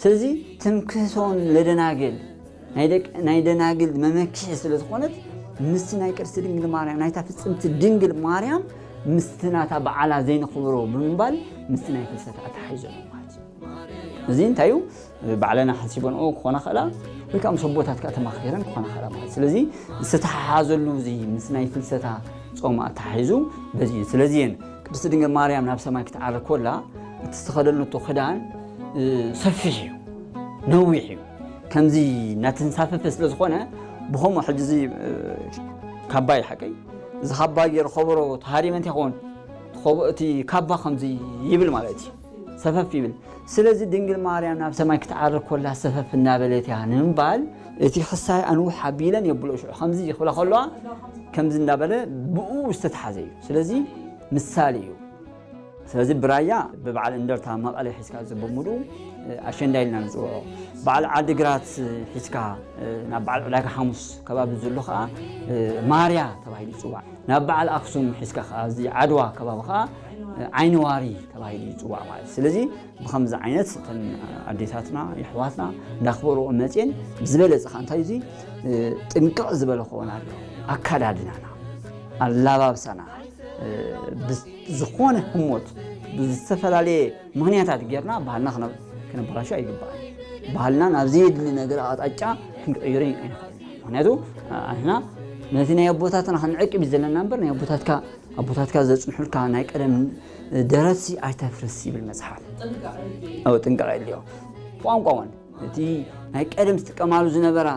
ስለዚ ትምክህቶን ለደናግል ናይ ደቂ ናይ ደናግል መመክሒ ስለ ዝኾነት ምስቲ ናይ ቅድስቲ ድንግል ማርያም ናይታ ፍጽምቲ ድንግል ማርያም ምስቲ ናታ በዓላ ዘይንኽብሮ ብምባል ምስቲ ናይ ፍልሰት ኣተሓሒዞ ማለት እዩ። እዚ እንታይ እዩ ባዕለና ሓሲበንኦ ክኾና ኽእላ ወይ ከዓ ምስ ኣቦታት ከዓ ተማኺረን ክኾና ኽእላ ማለት ስለዚ ዝተተሓሓዘሉ እዚ ምስ ናይ ፍልሰታ ጾም ኣተሓሒዙ በዚ እዩ ስለዚ እየን ቅድስቲ ድንግል ማርያም ናብ ሰማይ ክትዓርግ ኮላ እቲ ዝተኸደነቶ ክዳን ሰፊሕ እዩ ነዊሕ እዩ ከምዚ እናተንሳፈፈ ስለ ዝኾነ ብኸምኡ ሕጂ እዚ ካባ እዩ ሓቀይ እዚ ካባ ገይሩ ከበሮ ተሃሪመ እንታይ ይኸውን እቲ ካባ ከምዚ ይብል ማለት እዩ ሰፈፍ ይብል ስለዚ ድንግል ማርያም ናብ ሰማይ ክትዓርግ ኮላ ሰፈፍ እናበለት እያ ንምባል እቲ ክሳይ ኣንውሕ ኣቢለን የብሎ ሽዑ ከምዚ ክብላ ከለዋ ከምዚ እንዳበለ ብኡ ዝተተሓዘ እዩ ስለዚ ምሳሌ እዩ ስለዚ ብራያ ብበዓል እንደርታ መቐለ ሒዝካ ዘበሙዱ ኣሸንዳ ኢልና ንፅውዖ በዓል ዓዲ ግራት ሒዝካ ናብ በዓል ዕዳጋ ሓሙስ ከባቢ ዘሎ ከዓ ማርያ ተባሂሉ ይፅዋዕ ናብ በዓል ኣክሱም ሒዝካ ከዓ እዚ ዓድዋ ከባቢ ከዓ ዓይኒ ዋሪ ተባሂሉ ይፅዋዕ ማለት ስለዚ ብከምዚ ዓይነት እተን ኣዴታትና የሕዋትና እንዳክበርኦ መፅየን ዝበለፀ ከዓ እንታይ እዚ ጥንቅቕ ዝበለ ክኾን ኣሎ ኣካዳድናና ኣላባብሳና ዝኾነ ህሞት ብዝተፈላለየ ምክንያታት ጌርና ባህልና ክነበላሹ ኣይግባእ ባህልና ናብ ዘየድሊ ነገር ኣቕጣጫ ክንቀይሮ ኣይንኽእል ምክንያቱ ኣሕና ነቲ ናይ ኣቦታትና ክንዕቅብ ዘለና እምበር ናይ ኣቦታትካ ኣቦታትካ ዘጽንሑልካ ናይ ቀደም ደረትሲ ኣይተፍርስ ይብል መጽሓፍ። ጥንቃቐ የድልዮ። ቋንቋ እውን እቲ ናይ ቀደም ዝጥቀማሉ ዝነበራ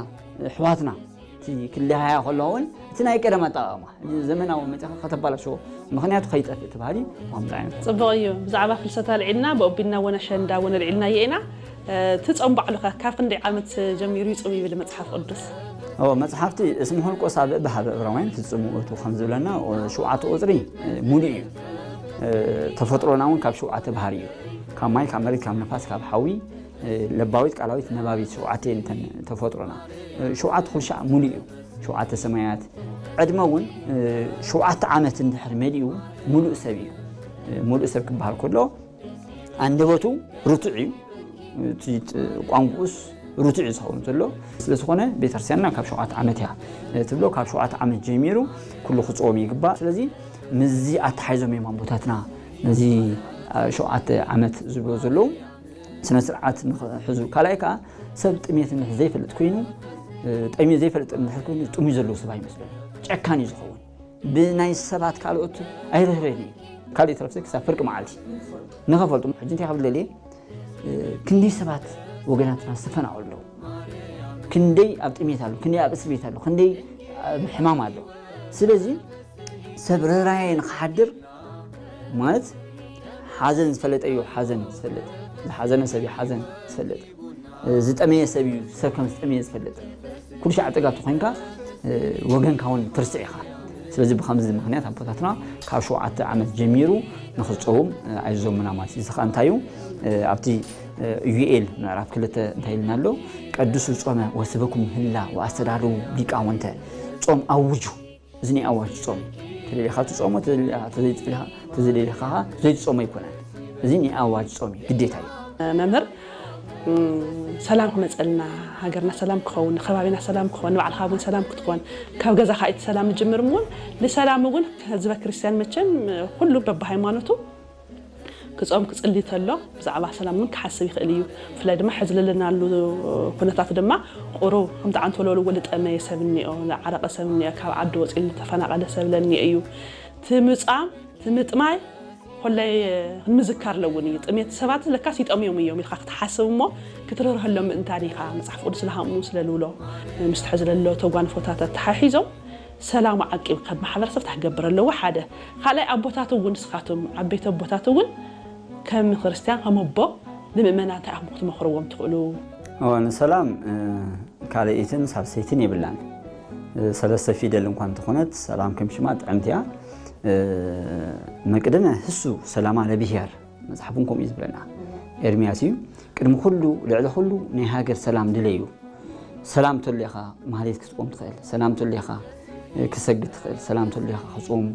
ኣሕዋትና እቲ ክለሃያ ከለዋ እውን እቲ ናይ ቀደም ኣጠቓቕማ ዘመናዊ መጺኻ ከተባላሽዎ ምኽንያቱ ከይጠፍእ እቲ ባህሊ ከምዚ ዓይነት። ጽቡቕ እዩ። ብዛዕባ ፍልሰት ኣልዒልና ብኦቢልና እውን ኣሸንዳ እውን ኣልዒልናዮ ኢና። እቲ ጾም ባዕሉ ከ ካብ ክንደይ ዓመት ጀሚሩ ይጾም ይብል መጽሓፍ ቅዱስ? ኦ መጽሓፍቲ እስም ሆልቆስ ኣብ ብሃበ እብራውያን ፍጽሙ እቱ ከም ዝብለና ሸውዓተ ቁጽሪ ሙሉእ እዩ። ተፈጥሮና እውን ካብ ሸውዓተ ባህሪ እዩ። ካብ ማይ፣ ካብ መሬት፣ ካብ ነፋስ፣ ካብ ሓዊ፣ ለባዊት፣ ቃላዊት፣ ነባቢት፣ ሸውዓተ እየን እተን ተፈጥሮና። ሸውዓተ ኩልሻዕ ሙሉእ እዩ። ሸውዓተ ሰማያት። ዕድመ እውን ሸውዓተ ዓመት እንድሕር መሊኡ ሙሉእ ሰብ እዩ። ሙሉእ ሰብ ክበሃል ከሎ ኣንደበቱ ርቱዕ እዩ። እቲ ቋንቋኡስ ርቱዕ እዩ ዝኸውን ዘሎ። ስለዝኾነ ቤተክርስትያንና ካብ ሸውዓተ ዓመት እያ ትብሎ። ካብ ሸውዓተ ዓመት ጀሚሩ ኩሉ ክፀወም ይግባእ። ስለዚ ምስዚ ኣተሓይዞም እዮም ኣቦታትና ነዚ ሸውዓተ ዓመት ዝብሎ ዘለዉ ስነ ስርዓት ንክሕዙ። ካልኣይ ከዓ ሰብ ጥሜት እንድሕር ዘይፈልጥ ኮይኑ፣ ጠሚዩ ዘይፈልጥ እንድሕር ኮይኑ ጥሙይ ዘለዎ ሰብ ኣይመስለን። ጨካን እዩ ዝኸውን። ብናይ ሰባት ካልኦት ኣይርህርህን እዩ። ካልእ ይትረፍ ክሳብ ፍርቂ መዓልቲ ንኸፈልጡ። ሕጂ እንታይ ካብ ደልየ ክንደይ ሰባት ወገናትና ዝተፈናቐሉ ኣለዉ። ክንደይ ኣብ ጥሜት ኣሎ፣ ክንደይ ኣብ እስር ቤት ኣሎ፣ ክንደይ ኣብ ሕማም ኣሎ። ስለዚ ሰብ ርህራሄ ንክሓድር ማለት ሓዘን ዝፈለጠ እዩ ሓዘን ዝፈልጥ፣ ዝሓዘነ ሰብ እዩ ሓዘን ዝፈልጥ፣ ዝጠመየ ሰብ እዩ ሰብ ከም ዝጠመየ ዝፈልጥ። ኩሉ ሻዕ ጥጋብ ተኮይንካ ወገንካ እውን ትርስዕ ኢኻ። ስለዚ ብከምዚ ምክንያት ኣቦታትና ካብ ሸውዓተ ዓመት ጀሚሩ ንክፀውም ኣይዞምና ማለት እዩ። እዚ ከዓ እንታይ እዩ? ኣብቲ ዩኤል ምዕራፍ ክልተ እንታይ ኢልና ኣሎ? ቀድሱ ጾመ ወስበኩም ህላ ወኣስተዳድሩ ሊቃውንተ፣ ጾም ኣውጁ። እዚ ናይ ኣዋጅ ጾም እዩ። ተደሊኻ ትጾሞ፣ ተዘይደሊኻ ዘይትጾሞ ኣይኮነን። እዚ ናይ ኣዋጅ ጾም እዩ፣ ግዴታ እዩ። መምህር፣ ሰላም ክመፀልና፣ ሃገርና ሰላም ክኸውን፣ ከባቢና ሰላም ክኾን፣ ንባዕልኻ እውን ሰላም ክትኮን፣ ካብ ገዛኻ እቲ ሰላም ዝጅምር እውን ንሰላም እውን ህዝበ ክርስቲያን መቸም ኩሉ በብሃይማኖቱ ክጾም ክጽሊ ተሎ ብዛዕባ ሰላም እውን ክሓስብ ይኽእል እዩ። ብፍላይ ድማ ሕዚ ዘለናሉ ኩነታት ድማ ቁሩብ ከምቲ ዓንቶ ለሉ ወልጠመየ ሰብ እኒኦ፣ ዝዓረቐ ሰብ እኒኦ፣ ካብ ዓዲ ወፂኡ ዝተፈናቐለ ሰብ ለኒኦ እዩ። ትምጻም ትምጥማይ ኮላይ ክንምዝካር ኣለውን እዩ። ጥሜት ሰባት ለካስ ይጠምዮም እዮም ኢልካ ክትሓስብ እሞ ክትርህረሎም ምእንታን ኢኻ። መጽሓፍ ቅዱስ ለሃምኡ ስለ ልብሎ ምስቲ ሕዚ ለሎ ተጓንፎታት ተሓሒዞም ሰላሙ ዓቂብካ ማሕበረሰብ እንታይ ክገብር ኣለዎ? ሓደ። ካልኣይ ኣቦታት እውን ንስኻቶም ዓበይቲ ኣቦታት እውን ከም ክርስትያን ከም ኣቦ ንምእመናን እንታይ ኢኹም ክትመኽርዎም ትኽእሉ? እወ ንሰላም ካልኣይትን ሳልሰይትን የብላን። ሰለስተ ፊደል እንኳ እንተኾነት ሰላም ከም ሽማ ጥዕምቲ እያ። መቅደመ ህሱ ሰላማ ለብሔር መጽሓፍ እውን ከምኡ እዩ ዝብለና። ኤርምያስ እዩ ቅድሚ ኩሉ ልዕሊ ኩሉ ናይ ሃገር ሰላም ድለዩ። ሰላም ተሎ ኢኻ ማህሌት ክትቆም ትኽእል። ሰላም ተሎ ኢኻ ክሰግድ ትኽእል። ሰላም ተሎ ኢኻ ክጾም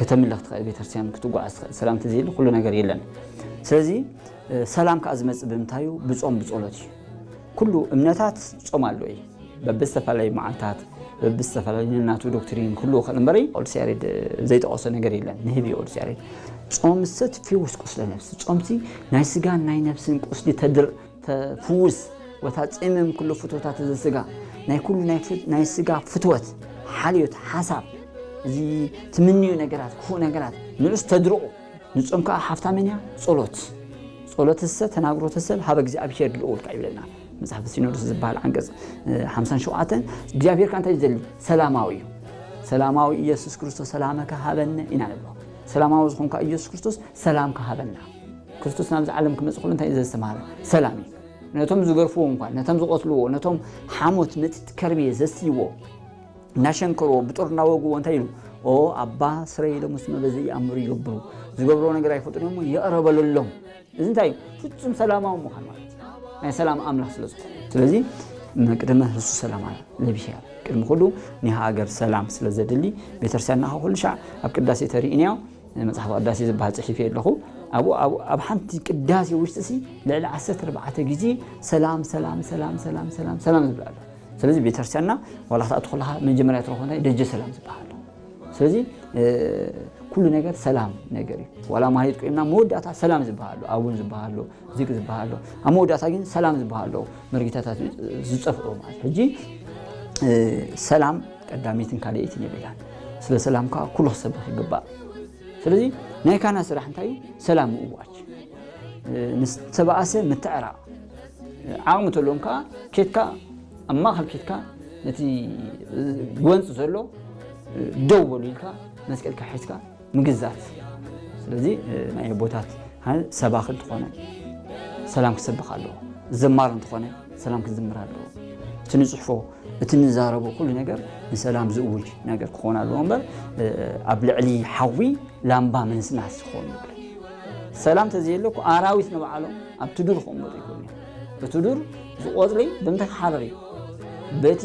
ከተምልኽ ትኽእል። ቤተክርስትያን ክትጓዓዝ ትኽእል። ሰላም ተዘይሉ ኩሉ ነገር የለን። ስለዚ ሰላም ከዓ ዝመጽእ ብምንታይ እዩ? ብጾም ብጸሎት እዩ። ኩሉ እምነታት ጾም ኣሎ እዩ። በብዝተፈላለዩ መዓልታት በብዝተፈላለዩ ነናቱ ዶክትሪን ክህልዎ ይኽእል እምበሪ ቅዱስ ያሬድ ዘይጠቐሶ ነገር የለን። ንህቢ ቅዱስ ያሬድ ጾምሰ ትፌውስ ቁስለ ነፍስ። ጾምሲ ናይ ስጋን ናይ ነፍስን ቁስሊ ተድር ተፍውስ ወታ ጽምም ኩሉ ፍትወታት እዚ ስጋ ናይ ኩሉ ናይ ፍ- ናይ ስጋ ፍትወት ሓልዮት ሓሳብ እዚ ትምንዩ ነገራት ክፉእ ነገራት ንዑስ ተድርቑ። ንጾም ከዓ ሓፍታ መን እያ? ጸሎት። ጸሎትሰ ተናግሮተ ሰብ ሀበ እግዚኣብሔር ልዑል ከዓ ይብለና መጽሓፍ ሲኖዶስ ዝበሃል ዓንቀጽ ሓምሳን ሸውዓተን እግዚኣብሔር ከዓ እንታይ ዝደሊ ሰላማዊ እዩ። ሰላማዊ ኢየሱስ ክርስቶስ ሰላመከ ሃበነ ኢና ንብሎ። ሰላማዊ ዝኾንካ ኢየሱስ ክርስቶስ ሰላም ከሃበና። ክርስቶስ ናብዚ ዓለም ክመጽእ ከሎ እንታይ እዩ ዘስተማሃረ? ሰላም እዩ። ነቶም ዝገርፍዎ እንኳን ነቶም ዝቐትልዎ ነቶም ሓሞት መጢጥ ከርቤ ዘስትይዎ እናሸንከርዎ ብጦር እናወግዎ እንታይ ኢሉ? ኦ ኣባ ስረይ ኢሎም እስመ በዘ ይኣምሩ ይገብሩ ዝገብርዎ ነገር ኣይፈልጡን እሞ ይቕረ በለሎም። እዚ እንታይ እዩ? ፍጹም ሰላማዊ ምዃን ማለት እዩ። ናይ ሰላም ኣምላኽ ስለ ዝኾነ ስለዚ መቅደመ ህሱ ሰላማ ለብሔር ቅድሚ ኩሉ ናይ ሃገር ሰላም ስለ ዘድሊ ቤተክርስትያንና ኩሉ ሻዕ ኣብ ቅዳሴ ተርእንያ መጽሓፍ ቅዳሴ ዝበሃል ጽሒፍ ኣለኹ ኣብኡ ኣብኡ ኣብ ሓንቲ ቅዳሴ ውሽጢ ሲ ልዕሊ ዓሰርተ ኣርባዕተ ግዜ ሰላም ሰላም ሰላም ሰላም ሰላም ሰላም ዝብል ኣሎ። ስለዚ ቤተክርስትያንና ዋላ ክትኣቱ ከለኻ መጀመርያ ትረኽቦ እንታይ ደጀ ሰላም ዝበሃል ኣሎ። ስለዚ ኩሉ ነገር ሰላም ነገር እዩ። ዋላ ማህሌት ቆይምና መወዳእታ ሰላም ዝበሃል ኣሎ፣ ኣቡን ዝበሃል ኣሎ፣ ዚቅ ዝበሃል ኣሎ። ኣብ መወዳእታ ግን ሰላም ዝበሃል ኣሎ፣ መርጌታታት ዝጠፍዑ ማለት ሕጂ ሰላም ቀዳመይትን ካልኣይትን የብላን። ስለ ሰላም ከዓ ኩሉ ክሰብኽ ይግባእ። ስለዚ ናይ ካህናት ስራሕ እንታይ እዩ? ሰላም ምእዋጅ፣ ንዝተባእሰ ምትዕራቕ። ዓቕሚ ተሎም ከዓ ኬድካ ኣብ ማእኸል ኬድካ ነቲ ጎንፂ ዘሎ ደው በሉ ኢልካ መስቀልካ ሒዝካ ምግዛት። ስለዚ ናይ ኣቦታት ሰባኺ እንትኾነ ሰላም ክሰብኽ ኣለዎ። ዘማር እንተኾነ ሰላም ክዝምር ኣለዎ። እቲ ንጽሕፎ፣ እቲ ንዛረቦ ኩሉ ነገር ንሰላም ዝእውጅ ነገር ክኾን ኣለዎ እምበር፣ እ፣ ኣብ ልዕሊ ሓዊ ላምባ ምንስናስ ክኸውን ይብሉ። ሰላም ተዘየለ እኮ ኣራዊት ንባዕሎም ኣብቲ ዱር ክቕመጡ ይኽእሉ እዮም። እቲ ዱር ብቆጽሊ ብምንታይ ክሓርር እዩ? በቲ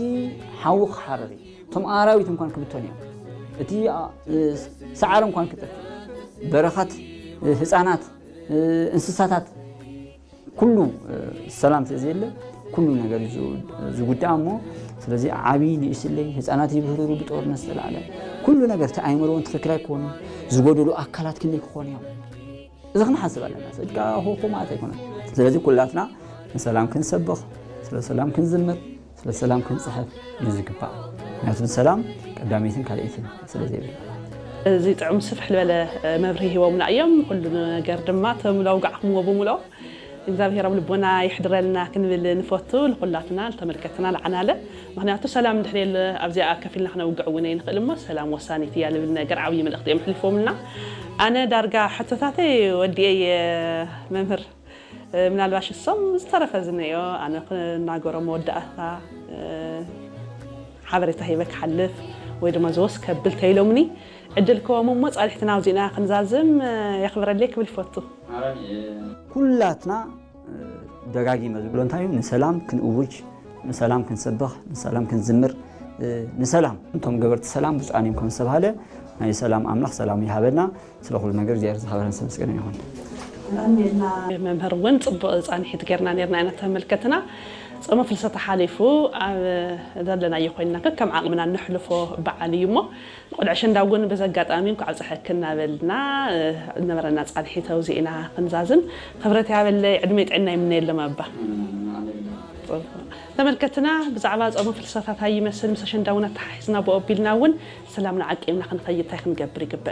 ሓዊ ክሓርር እዩ። እቶም ኣራዊት እንኳን ክብተኑ እዮም። እቲ፣ እ፣ ሳዕሪ እንኳን ክጠፍእ፣ በረኻት፣ እ፣ ህፃናት፣ እ፣ እንስሳታት ኩሉ፣ እ፣ ሰላም ተዘየለ ኩሉ ነገር እዩ ዝ-፣ ዝጉዳእ እሞ፣ ስለዚ ዓብዪ ንእስለይ ህፃናት ይብህርሩ ብጦርነት ዝተላዕለ ኩሉ ነገር እቲ ኣእምሮውን ትኽክል ኣይኮኑን። ዝጎደሉ ኣካላት ክንደይ ክኾኑ እዮም? እዚ ክንሓስብ ኣለና። ስድካ ሆሆ ማለት ኣይኮነን። ስለዚ ኩላትና ንሰላም ክንሰብኽ፣ ስለ ሰላም ክንዝምር፣ ስለ ሰላም ክንጽሕፍ እዩ ዝግባእ። ምክንያቱ ሰላም ቀዳመይትን ካልኣይትን ስለ ዘይብልና። እዚ ጥዑም ስፍሕ ዝበለ መብርሂ ሂቦምና እዮም። ኩሉ ነገር ድማ ተምሎ ኣውጋዕኩምዎ ብምልኦ እግዚኣብሔር ኣብ ልቦና ይሕድረልና ክንብል ንፈቱ። ንኹላትና፣ ንተመልከትና፣ ለዓናለ። ምክንያቱ ሰላም እንድሕር የለ ኣብዚኣ ከፊልና ክነውግዕ እውን ኣይንኽእል እሞ ሰላም ወሳኒት እያ ልብል ነገር ዓብዪ መልእኽቲ እዮም ኣሕሊፎምልና። ኣነ ዳርጋ ሕቶታተይ ወዲኤ እየ መምህር። እ፣ ምናልባሽ እሶም ዝተረፈ ዝነዮ ኣነ ክናገሮ መወዳእታ፣ እ፣ ሓበሬታ ሂበ ክሓልፍ ወይ ድማ ዘወስ ከብል ተኢሎምኒ። ዕድል ክቦም እሞ ጻኒሕትና ኣብዚና ክንዛዝም፣ እ፣ የኽብረለይ ክብል ይፈቱ። ኩላትና፣ እ፣ ደጋጊመ ዝብሎ እንታይ እዩ? ንሰላም ክንእውጅ፣ ንሰላም ክንሰብኽ፣ ንሰላም ክንዝምር፣ እ፣ ንሰላም፣ እንቶም ገበርቲ ሰላም ብፁዓን እዮም ከም ዝተባህለ፣ ናይ ሰላም ኣምላኽ ሰላም ይሃበና። ስለ ኩሉ ነገር እግዚኣብሔር ዝኸበረን ዝተመስገነ ይኹን። መምህር እውን ጽቡቕ ጻንሒት ጌርና ኔርና ኢና ተመልከትና። ጾመ ፍልሰታ ሓሊፉ ኣብ ዘለናዮ ኮይንና ከከም ዓቕምና ነሕልፎ በዓል እዩ እሞ፣ ንቆልዓ ኣሸንዳ እውን በዚ ኣጋጣሚ እንኳዕ ኣብፀሐኪ እናበልና፣ እ፣ ዝነበረና ጻንሒት ኣብዚ ኢና ክንዛዝም። ክብረት ያበለይ፣ ዕድመ ጥዕና ይምነየሎም ኣባ። ጽቡቕ። ተመልከትና፣ ብዛዕባ ጾመ ፍልሰታ እንታይ ይመስል፣ ምስ ኣሸንዳ እውን ኣተሓሒዝና ብኦ ኣቢልና እውን ሰላምና ዓቂብና ክንኸይድ እንታይ ክንገብር ይግበእና?